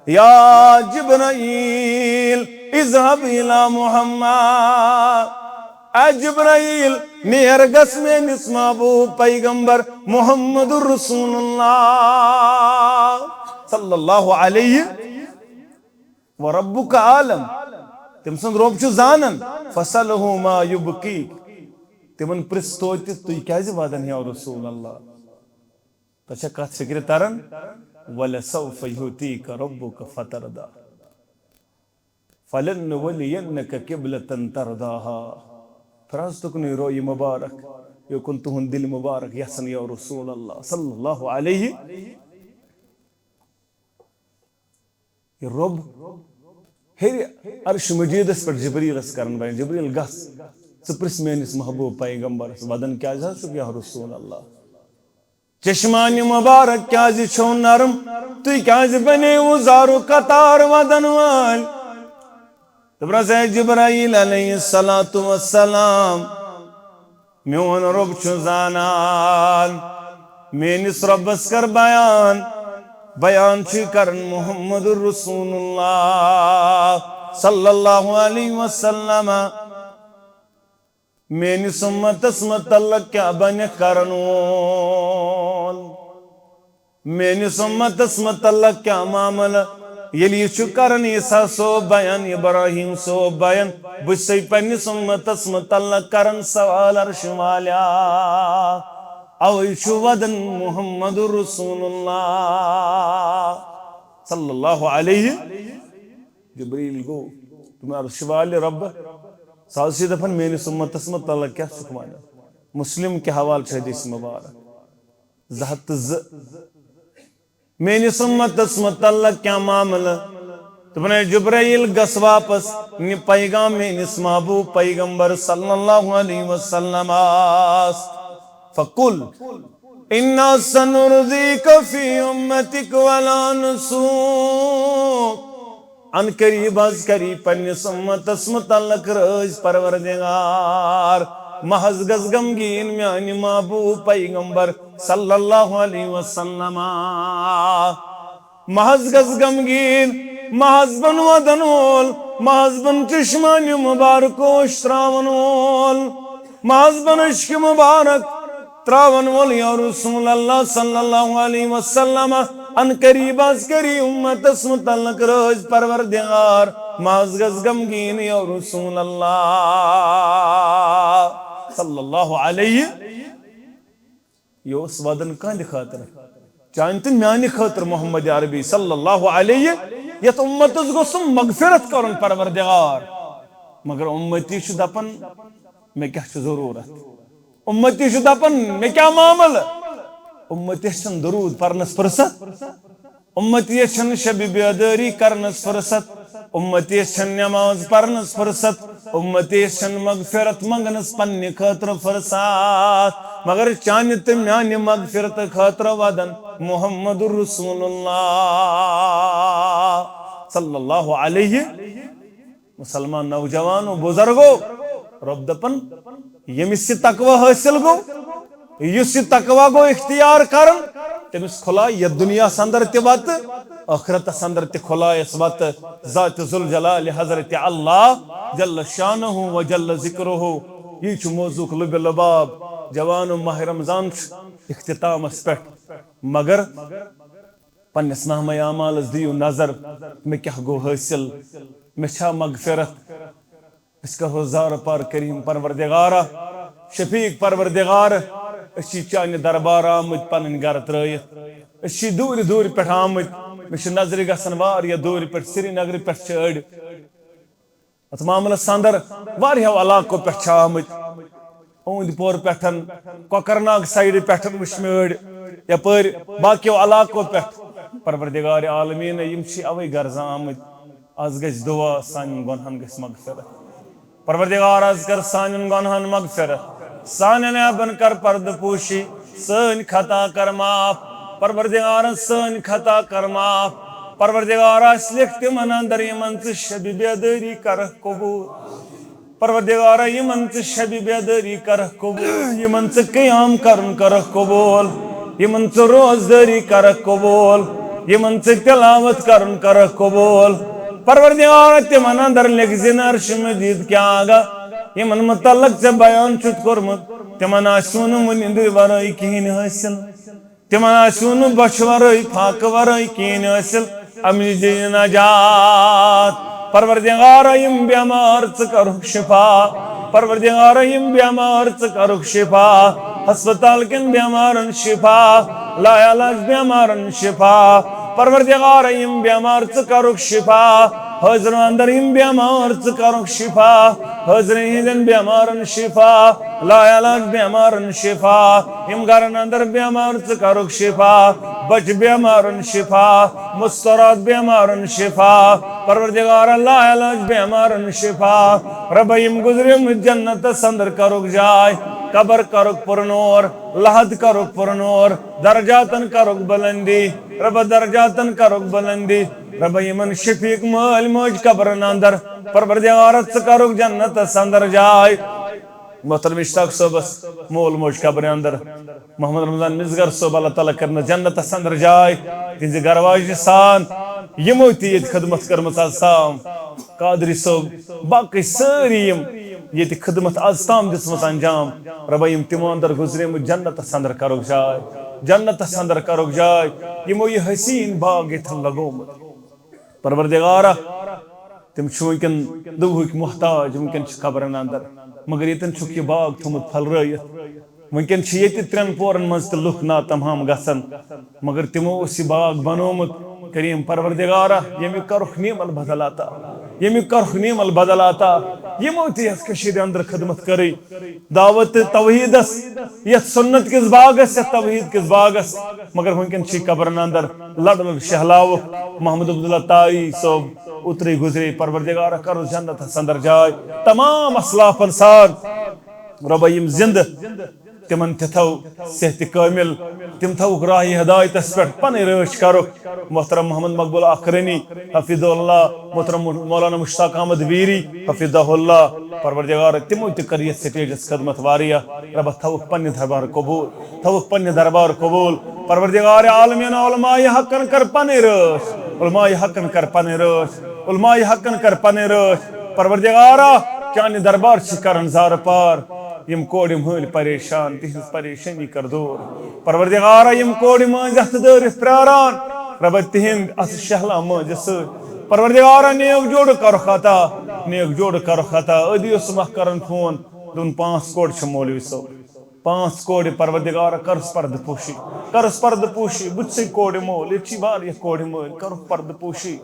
یا جبرائیل، اذهب الی محمد۔ اے جبرائیل، نیر گژھ میٲنِس محبوب پیغمبر محمد رسول اللہ صلی اللہ علیہ۔ وربک عالم، تٔمۍ سُنٛد رۄب چھُ زانان۔ فسألہ ما یبکیک، تِمن پرژھ توتہِ، تُہۍ کیازِ ودان یا رسول اللہ؟ تۄہہِ چھا کتھ فکرِ تران؟ ولسوف یعطیک ربک فترضی۔ فلنولینک قبلة ترضاها۔ پھر حظ تُکنُے رویہِ مبارک، یوکُن تُہُنٛد دِل مبارک یژھن یا رسول اللہ صلی اللہ علیہ۔ یہِ رۄب ہیٚرِ عرش مجیدس پٮ۪ٹھ جبریلس کرن بیان، جبریل گژھ، ژٕ پرژھ میٲنِس محبوب پیغمبرس، ودن کیازِ حظ چھُکھ یا رسول اللہ؟ چشمانِ مبارک کیازِ چھو نرم؟ تُہۍ کیازِ بنیوٕ زارُک قطار ودن وٲلۍ؟ دوٚپنس، اے جبرائیل علیہ الصلوۃ والسلام، میون رۄب چھُ زانان، میٲنِس رۄبس کر بیان۔ بیان چھُ کران محمد رسول اللہ صلی اللہ علیہ وسلم۔ میٲنِس اُمتس متعلق کیٛاہ بنہِ کرن وول؟ میٲنِس اُمتس متعلق کیٛاہ معاملہٕ؟ ییٚلہِ یہِ چھُ کران عیسیٰ صٲب بیان، ابراہیم صٲب بیان، بہٕ چھُسے پننِس اُمتس متعلق کران سوال عرش والیا۔ اوے چھُ ودان محمد رسول اللہ صلی اللہ علیہ۔ جبریل گوٚو، دوٚپُن، عرش والہِ رۄبہ، سُہ حظ چھُ دپان، میٲنِس اُمتس متعلق کیٛاہ چھُکھ ونان؟ مسلم کہِ حوالہٕ چھُ حدیث مبارک۔ زٕ ہتھ تہٕ زٕ۔ میٲنِس اُمتس متعلق کیٛاہ معاملہٕ؟ دوٚپُن، اے جبرائیل، گژھ واپس، نہِ پیغام میٲنِس محبوب پیغمبر صلی اللہ علیہ وسلم۔ فقل، انا سنرضیک فی امتک ولا نسوک۔ ان قریب حظ کری پننِس اُمتس متعلق رٲضۍ پروردگار۔ محض گژھ غمگیٖن میانہِ محبوب پیغمبر صلی اللہ علیہ وسلم۔ محض گژھ غمگیٖن، محض بن ودن وول، محض بن چشمانِ مبارک اوش تراون وول، محض بن عشق مبارک تراون وول یا رسول اللہ صلی اللہ علیہ وسلم۔ ان قریب حظ کری اُمتس متعلق رٲضۍ پروردگار، محض گژھ غمگیٖن یا رسول اللہ صلی اللہ علیہ۔ یہِ اوس ودان کہنٛدِ خٲطرٕ؟ چانہِ تہٕ میانہِ خٲطرٕ محمد عربی صلی اللہ علیہ، یتھ اُمتس گوٚژھ مغفرت کرُن پروردگار۔ مگر اُمتی چھُ دپان، مےٚ کیٛاہ چھُ ضروٗرت؟ اُمتی چھُ دپان، مےٚ کیٛاہ معاملہٕ؟ اُمتیس چھُنہٕ درود پرنس فرصت، اُمتیس چھُنہٕ شبِ بیدٲری کرنس فرصت، اُمتیس چھُنہٕ نماز پرنس فرصت، اُمتیس چھُنہٕ مغفرت منگنس پننہِ خٲطرٕ فرصت، مگر چانہِ تہٕ میانہِ مغفرت خٲطرٕ ودان محمد رسول اللہ صلی اللہ علیہ۔ مسلمان نوجوانو، بزرگو، رۄب دپان، ییٚمِس یہِ تقوی حٲصِل گوٚو، یُس یہِ تقوی گوٚو اختیار کران، تٔمِس کھُلایہِ یتھ دُنیاہس اندر تہِ وتہٕ، ٲخرتس اندر تہِ کھُلایس وتہٕ۔ ذات ذوالجلال حضرت اللہ جل شانہ و جل ذکرہ۔ یی چھُ موضوعُک لُبِ لُباب۔ جوانو، ماہ رمضان چھُ اختتامس پٮ۪ٹھ، مگر پننِس نامہ اعمالس دِیِو نظر، مےٚ کیٛاہ گوٚو حٲصِل، مےٚ چھا مغفرت؟ أسۍ کرو زارٕ پار کریم پروردگارا، شفیق پروردگار، أسۍ چھِ چانہِ دربار آمٕتۍ پنٕنۍ گرٕ ترٲیِتھ، أسۍ چھِ دوٗرِ دوٗرِ پٮ۪ٹھ آمٕتۍ، مےٚ چھِ نظرِ گژھان واریاہ دوٗرِ پٮ۪ٹھ، سرینگرٕ پٮ۪ٹھ چھِ أڑۍ۔ اتھ معاملس اندر واریاہو علاقو پٮ۪ٹھ چھِ آمٕتۍ، اوٗنٛدۍ پور پٮ۪ٹھ، کۄکرناگ سایڈٕ پٮ۪ٹھ وٕچھ مےٚ أڑۍ، یپٲرۍ باقیو علاقو پٮ۪ٹھ۔ پروردگار عالمیٖن، یِم چھِ اوے غرضہٕ آمٕتۍ، از گژھِ دعا، سانٮ۪ن گۄنہن گژھِ مغفرت۔ پروردگار، از کر سانٮ۪ن گۄنہن مغفرت، سانٮ۪ن عیبن کر پردٕ پوشی، سٲنۍ خطا کر معاف۔ پروردگار، سٲنۍ خطا کر معاف۔ پروردگار، اَسہِ لیکھ تِمن اندر یِمن ژٕ شبِ بیدٲری کرکھ قبول۔ پروردگار، یِمن ژٕ شبِ بیدٲری کرکھ قبول، یِمن ژٕ قیام کرُن کرکھ قبول، یِمن ژٕ روزدٲری کرکھ قبول، یِمن ژٕ تلاوت کرُن کرکھ قبول۔ پروردگار، تِمن اندر لیکھ زِ عرشِ مجیٖد کیٛاہ گا، یِمن متعلق ژےٚ بیان چھُتھ کوٚرمُت، تِمن آسِوٕ نہٕ وُنہِ أنٛدرِ ورٲے کِہیٖنۍ حٲصِل۔ تِمن آسِوٕ نہٕ بۄچھِ ورٲے، فاقہٕ ورٲے کِہیٖنۍ حٲصِل۔ اَمہِ نِش دِیِن نجات۔ پروردگارا، یِم بٮ۪مار ژٕ کرُکھ شفا۔ پروردگارا، یِم بٮ۪مار ژٕ کرُکھ شفا۔ ہسپتال کٮ۪ن بٮ۪مارن شفا، لا علاج بٮ۪مارن شفا۔ پروردگارا، یِم بٮ۪مار ژٕ کرُکھ شفا۔ حٲضرن اندر یِم بٮ۪مار ژٕ کرُکھ شفا۔ حٲضرن ہٕنٛدٮ۪ن بٮ۪مارن شفا، لا علاج بٮ۪مارن شفا، یِم گرن اندر بٮ۪مار ژٕ کرُکھ شفا، بچہِ بٮ۪مارن شفا، مستورات بٮ۪مارن شفا، پروردگارا، لا علاج بٮ۪مارن شفا۔ رۄبا، یِم گُزریمٕتۍ جنتس اندر کرُکھ جاے، قبر کرُکھ پُرنور، لحد کرُکھ پُرنور، درجاتن کرُکھ بلندی، ربہ درجاتن کرُکھ بلندی۔ ربہ یمن شفیق مٲلۍ مٲج قبرن اندر، پروردگارا ژٕ کرُکھ جنتس اندر جاے۔ محترم اشتاق صٲبس مول موج قبرِ اندر، محمد رمضان مصغر صٲب، اللہ تعالیٰ کرنس جنتس اندر جاے، تہنزِ گرواجہِ سان، یمو تہِ ییٚتہِ خدمت کٔرمٕژ از تام، قادری صٲب، باقی سٲری یم ییٚتہِ خدمت از تام دِژمٕژ انجام، ربہ یم تِمو اندر گزریمٕتۍ جنتس اندر کرُکھ جاے، جنتس اندر کرُکھ جاے، یمو یہِ حسین باغ ییٚتھن لگومُت۔ پروردگارا، تِم چھِ وٕنکٮ۪ن دُہٕکۍ محتاج، وٕنکٮ۪ن چھِ قبرن اندر، مگر ییٚتٮ۪ن چھُکھ یہِ باغ تھوٚمُت پھٔلرٲیِتھ۔ وٕنکٮ۪ن چھِ ییٚتہِ ترٛٮ۪ن پورن منٛز تہِ لُکھ ناتمام گژھان، مگر تِمو اوس یہِ باغ بنومُت۔ کریم پروردگارا، ییٚمیُک کرُکھ نعم البدل عطا، ییٚمیُک کرُکھ نعم البدل عطا، یِمو تہِ یتھ کٔشیٖرِ اندر خدمت کٔرٕے۔ دعوت توحیدس، یتھ سنت کس باغس، یتھ توحید کس باغس، مگر وٕنکٮ۪ن چھ قبرن اندر لڑ لڑ شہلاوُکھ۔ محمد عبداللہ تائی صٲب اوترے گزرے، پروردگارا کرُس جنتس اندر جاے۔ تمام اسلافن سان رۄبہ یم زندٕ، تمن تہِ تھو صحت کامل، تم تھوکھ راہ ہدایتس پٮ۪ٹھ، پنٕنۍ رٲچھ کرُکھ۔ محترم محمد مقبول آخرنی حفظہ اللہ، محترم مولانا مشتاق احمد ویری حفظہ اللہ، پروردگار تمو تہِ کٔر یتھ سٹیجس خدمت واریاہ۔ ربہ تھوکھ پننہِ دربار قبول، تھوکھ پننہِ دربار قبول۔ پروردگار عالمین علماء حقن کر پنٕنۍ رٲچھ، علماء حقن کر پنٕنۍ رٲچھ، علماء حقن کر پنٕنۍ رٲچھ۔ پروردگارا، چانہِ دربار چھ کران زارٕ پار۔ یم کورِ مٲلۍ پریشان، تہنز پریشانی کر دور۔ پروردگارا، یم کورِ مٲنز اتھٕ دٲرِتھ پراران، ربہ تہند اتھٕ شہلا مٲنزِ سۭتۍ۔ پروردگارا، نیک جوڑٕ کرُکھ عطا، نیک جوڑٕ کرُکھ عطا۔ ادی اوس مکھ کران فون، دوٚپُن، پانٛژھ کورِ چھِ مولوی صٲب، پانٛژھ کورِ۔ پروردگارا، کرُس پردٕ پوشی، کرُس پردٕ پوشی۔ بہٕ تہِ چھُسے کورِ مول، ییٚتہِ چھِ واریاہ کورِ مٲلۍ، کرُکھ پردٕ پوشی۔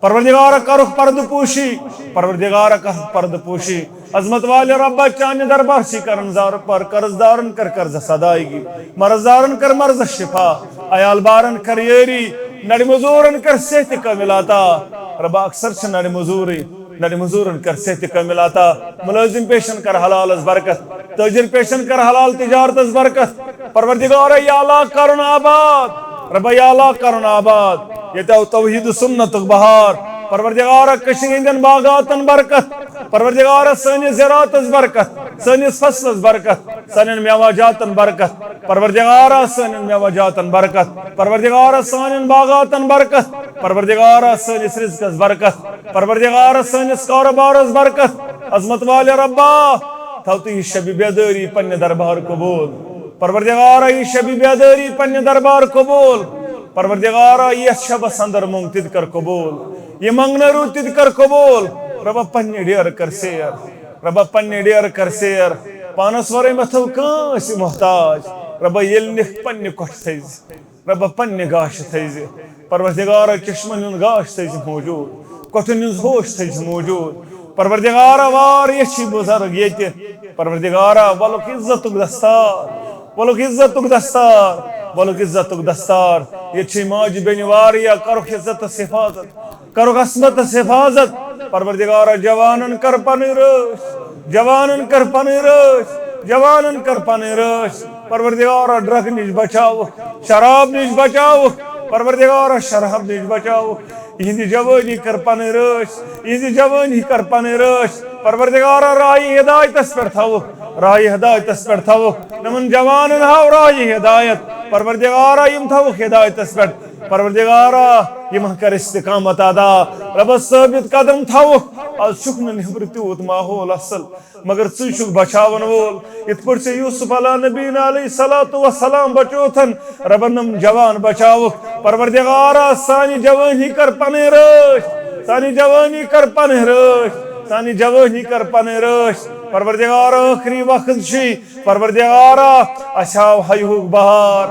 پروردگارا، کرُکھ پردٕ پوشی، پروردگارا، کرُکھ پردٕ پوشی۔ عظمت والے ربا، چانہِ دربار چھ کران زارٕ پار، قرض دارن کر قرضس ادائیگی، مرض دارن کر مرضس شفا، عیال بارن کر یٲری، نڑِ مزورن کر صحت کامل عطا۔ ربا، اکثر چھ نڑِ مزورٕے، نڑِ مزورن کر صحت کامل عطا، ملازم پیشن کر حلالس برکت، تاجر پیشن کر حلال تجارتس برکت۔ پروردگارا، یہ علاقہٕ کرُن آباد، ربا، یہ علاقہٕ کرُن آباد، ییٚتہِ آو توحید و سنتُک بہار۔ پروردگارا، کٔشیٖرِ ہٕنٛدٮ۪ن باغاتن برکت، پروردگارا، سٲنِس زراعتس برکت، سٲنِس فصلس برکت، سانٮ۪ن میوہ جاتن برکت۔ پروردگارا، سانٮ۪ن میوہ جاتن برکت۔ پروردگارا، سانٮ۪ن باغاتن برکت۔ پروردگارا، سٲنِس رزقس برکت۔ پروردگارا، سٲنِس کاروبارس برکت۔ عظمت والے ربا، تھاو تُہۍ یہِ شبِ بیدٲری پننہِ دربار قبول۔ پروردگارا، یہِ شبِ بیدٲری پننہِ دربار قبول۔ پروردگارا، یتھ شبس اندر موٚنگ تہِ تہِ کر قبول، یہِ منگنہٕ روٗد تہِ تہِ کر قبول۔ ربا، پننہِ ڈیرٕ کر سیر، ربا، پننہِ ڈیرٕ کر سیر۔ پانس ورٲے مہ تھاو کٲنٛسہِ محتاج۔ ربا، ییٚلہِ نِکھ، پننہِ کۄٹھِ تھٲوزِ۔ ربا، پننہِ گاشہِ تھٲوزِ۔ پروردگارا، چشمن ہُنٛد گاش تھٲوزِ موجود، کۄٹھٮ۪ن ہُنٛد ہوش تھٲوزِ موجود۔ پروردگارا، واریاہ چھی بُزرگ ییٚتہِ۔ پروردگارا، ولُک عزتُک دستار، ولُک عزتُک دستار، ولُک عزتُک دستار۔ ییٚتہِ چھے ماجہِ بیٚنہِ واریاہ، کرُکھ عزتس حفاظت، کرُکھ عصمتس حفاظت۔ پروردگارا، جوانن کر پنٕنۍ رٲچھ، جوانن کر پنٕنۍ رٲچھ، جوانن کر پنٕنۍ رٲچھ۔ پروردگارا، ڈرگ نِش بچاوُکھ، شراب نِش بچاوُکھ۔ پروردگارا، شراب نِش بچاوُکھ۔ یِہنٛدِ جوٲنی کر پنٕنۍ رٲچھ، یِہنٛدِ جوٲنی کر پنٕنۍ رٲچھ۔ پروردگارا، راہہِ ہدایتس پٮ۪ٹھ تھاوُکھ، راہہِ ہدایتس پٮ۪ٹھ تھاوُکھ۔ یِمن جوانن ہاو راہہِ ہدایت۔ پروردگارا، یِم تھاوُکھ ہدایتس پٮ۪ٹھ۔ پروردگارا، یِمن کر استقامت عطا۔ ربس ثٲبت قدم تھاوُکھ۔ از چھُکھ نہٕ نیبرٕ تیوٗت ماحول اصل، مگر ژٕے چھُکھ بچاون وول۔ یِتھ پٲٹھۍ ژےٚ یوسف علیٰ نبینا علیہ الصلوۃ والسلام بچوتھن، ربن یِم جوان بچاوُکھ۔ پروردگارا، سانہِ جوٲنی کر پنٕنۍ رٲچھ، سانہِ جوٲنی کر پنٕنۍ رٲچھ، سانہِ جوٲنی کر پنٕنۍ رٲچھ۔ پروردگارا، ٲخری وقت چھُے، پروردگارا، اسہِ آو حیہُک بہار،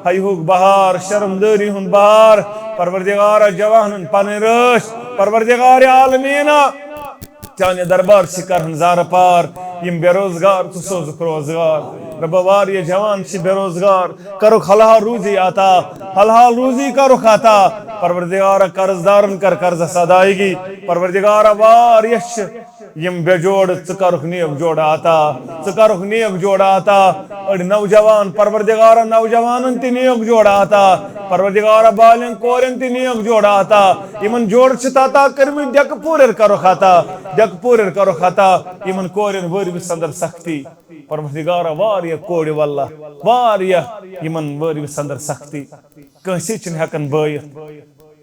حیہُک بہار، شرمدٲری ہُنٛد بہار۔ پروردگارا، جوانن پنٕنۍ رٲچھ۔ پروردگار عالمینا، چانہِ دربار چھ کران زارٕ پار۔ یم بے روزگار، ژٕ سوزُکھ روزگار۔ ربا، واریاہ جوان چھ بے روزگار، کرُکھ حلال روزی عطا، حلال روزی کرُکھ عطا۔ پروردگارا، قرض دارن کر قرضس ادائیگی۔ پروردگارا، واریاہ چھ یِم بے جوڑ، ژٕ کرُکھ نیک جوڑ عطا، ژٕ کرُکھ نیک جوڑ عطا۔ أڑۍ نوجوان، پروردگارا، نوجوانن تہِ نیک جوڑ عطا، پروردگارا، بالٮ۪ن کورٮ۪ن تہِ نیک جوڑ عطا۔ یِمن جوڑ چھِ عطا کٔرمٕتۍ، ڈیکہٕ پوٗرٮ۪ر کرُکھ عطا، ڈیکہٕ پوٗرٮ۪ر کرُکھ عطا۔ یِمن کورٮ۪ن وٲرۍوِس اندر سختی، پروردگارا، واریاہ کورِ واللہ، واریاہ یِمن وٲرۍوِس اندر سختی، کٲنٛسے چھِنہٕ ہٮ۪کان بٲیِتھ۔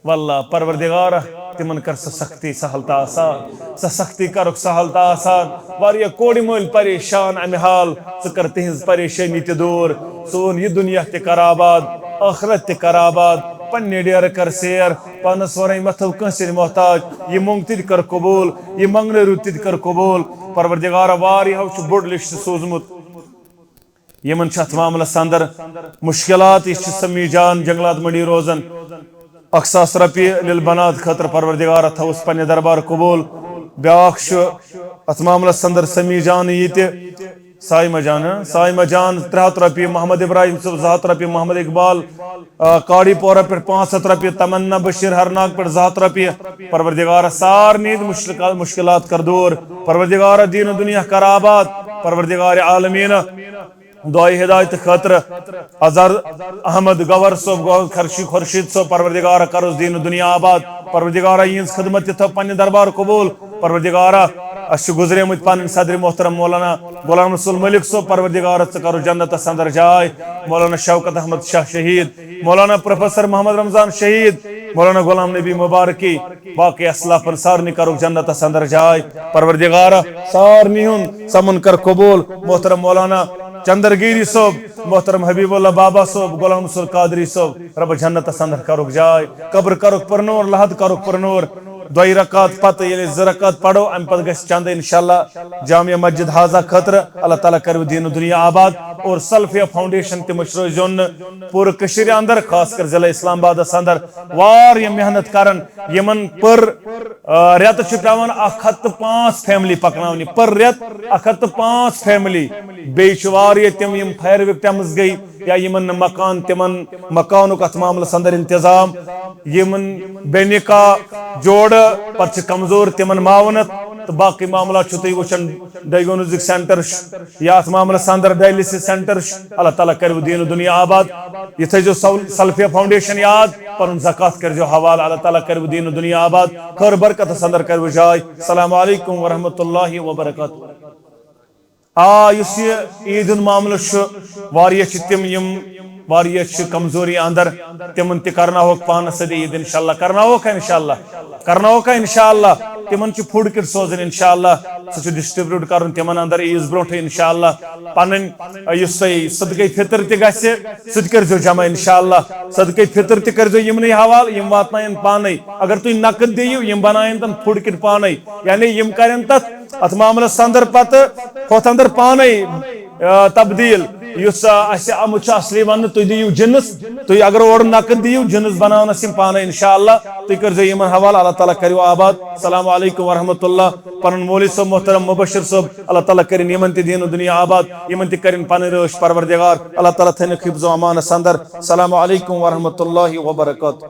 واللہ پروردگارا، تِمن کر سۄ سختی سہل تہٕ آسان، سۄ سختی کرُکھ سہل تہٕ آسان۔ واریاہ کورِ مٲلۍ پریشان امہِ حال، ژٕ کر تِہنٛز پریشٲنی تہِ دوٗر۔ سون یہِ دُنیا تہِ کر آباد، ٲخرت تہِ کر آباد، پننہِ ڈیرٕ کر سیر، پانس ورٲے مہ تھٲو کٲنٛسہِ ہٕنٛدۍ محتاج۔ یہِ موٚنگ تہِ تہِ کر قبوٗل، یہِ منگنہٕ رُت تہِ تہِ کر قبوٗل۔ پروردگارا، واریاہو چھُ بوٚڑ لسٹ سوٗزمُت۔ یِمن چھِ اتھ معاملس اندر مشکلات۔ یہِ چھِ سمی جان جنگلات منڈی روزان، اکھ ساس رۄپیہِ لِلبنات خٲطرٕ۔ پروردگارا، تھٲوُس پننہِ دربار قبوٗل۔ بیٛاکھ چھُ اتھ معاملس اندر سمی جان، یہِ تہِ سایمہ جان، ہاں؟ سایمہ جان، ترٛےٚ ہتھ رۄپیہِ۔ محمد ابراہیم صٲب، زٕ ہتھ رۄپیہِ۔ محمد اقبال، آ، کاڑی پورہ پٮ۪ٹھ، پانٛژھ ہتھ رۄپیہِ۔ تمنا بشیر ہرناگ پٮ۪ٹھ، زٕ ہتھ رۄپیہِ۔ پروردگارا، سارنٕے ہٕنٛدۍ مشکلات، مشکلات کر دوٗر۔ پروردگارا، دیٖن و دُنیا کر آباد۔ پروردگار عالمیٖنہ، دعائے ہدایت خٲطرٕ اظہر احمد گوہر صٲب، گوہر خرشی خورشید صٲب، پروردگارا، کرُس دیٖن و دُنیا آباد۔ پروردگارا، یِہٕنٛز خدمت تہِ تھٲو پننہِ دربار قبوٗل۔ پروردگارا، اسہِ چھِ گُزریمٕتۍ پنٕنۍ صدر محترم مولانا غلام رسول ملک صٲب، پروردگارا، ژٕ کرُس جنتس اندر جاے۔ مولانا شوکت احمد شاہ شہید، مولانا پروفیسر محمد رمضان شہید، مولانا غلام نبی مبارکی، باقی اسلافن سارنٕے کرُکھ جنتس اندر جاے۔ پروردگارا، سارنٕے ہُنٛد سمن کر قبوٗل۔ محترم مولانا چندرگیری صٲب، محترم حبیب اللہ بابا صٲب، غلام رسول قادری صٲب، رب جنتس اندر کرُکھ جاے، قبر کرُکھ پرنور، لحد کرُکھ پرنور۔ دۄیہِ رکعت پتہٕ ییٚلہِ أسۍ زٕ رکعت پرو، امہِ پتہٕ گژھِ چندٕ انشاءاللہ جامع مسجد حاضہ خٲطرٕ۔ اللہ تعالیٰ کرِ دیٖن و دُنیا آباد۔ اور سلفیہ فاؤنڈیشن تہِ مٔشرٲوزیون نہٕ، پوٗرٕ کٔشیٖرِ اندر، خاص کر ضلع اسلام آبادس اندر واریاہ محنت کران۔ یِمن پٔر، آ، رٮ۪تہٕ چھُ پٮ۪وان اکھ ہتھ تہٕ پانٛژھ فیملی پکناونہِ، پٔر رٮ۪تہٕ اکھ ہتھ تہٕ پانٛژھ فیملی۔ بیٚیہِ چھِ واریاہ تِم یِم فایَر وِکٹمز گٔے یا یِمن نہٕ مکان، تِمن مکانُک اتھ معاملس اندر انتظام، یِمن بے نکاح جوڑٕ پتہٕ چھِ کمزور، تِمن معاونت تہٕ باقٕے معاملات چھِو تُہۍ وٕچھان۔ ڈائیگنوسٹک سینٹر چھُ یا اتھ معاملس اندر ڈائلسس سینٹر چھُ۔ اللہ تعالیٰ کرِ دیٖن و دُنیا آباد۔ یہِ تھٲیزیو سل-، سلفیہ فاؤنڈیشن یاد، پنُن زکوٰۃ کٔرزیو حوالہٕ۔ اللہ تعالیٰ کرِ دیٖن و دُنیا آباد، خٲر برکتس اندر کرِ جاے۔ السلام علیکم ورحمۃ اللہ وبرکاتہ۔ آ، یُس یہِ عیٖد ہُنٛد معاملہٕ چھُ، واریاہ چھِ تِم یِم واریاہ چھِ کمزوری اندر، تِمن تہِ کرناوہوکھ پانس سۭتۍ عیٖد انشاءاللہ، کرناوہوکھ انشاءاللہ، کرناوہوکھ انشاءاللہ۔ تِمن چھِ فوڈ کِٹ سوزٕنۍ انشاءاللہ، سُہ چھُ ڈسٹریبیوٹ کرُن تِمن اندر عیٖز برونٹھٕے انشاءاللہ۔ پنٕنۍ، یُس تۄہہِ صدقے فطر تہِ گژھِ، سُہ تہِ کٔرزیو جمع انشاءاللہ۔ صدقے فطر تہِ کٔرزیو یِمنٕے حوالہٕ، یِم واتناین پانے۔ اگر تُہۍ نقد دِیِو، یِم بناین تِم فوڈ کِٹ پانے، یعنی یِم کرن تتھ، اتھ معاملس اندر پتہٕ ہۄتھ اندر پانے، آ، تبدیل۔ یُس، آ، اسہِ آمُت چھُ اصلی وننہٕ، تُہۍ دِیِو جنس، تُہۍ اگر اورٕ نقد دِیِو، جنس بناونس یِم پانے انشاءاللہ۔ تُہۍ کٔرزیو یِمن حوالہٕ، اللہ تعالیٰ کریو آباد۔ السلام علیکم ورحمۃ اللہ۔ پنُن مولوی صٲب محترم مبشر صٲب، اللہ تعالیٰ کٔرِن یِمن تہِ دیٖن و دُنیا آباد، یِمن تہِ کٔرِن پنٕنۍ رٲچھ پروردگار، اللہ تعالیٰ تھٲینکھ حفظ و امانس اندر۔ السلام علیکم ورحمۃ اللہ وبرکاتہ۔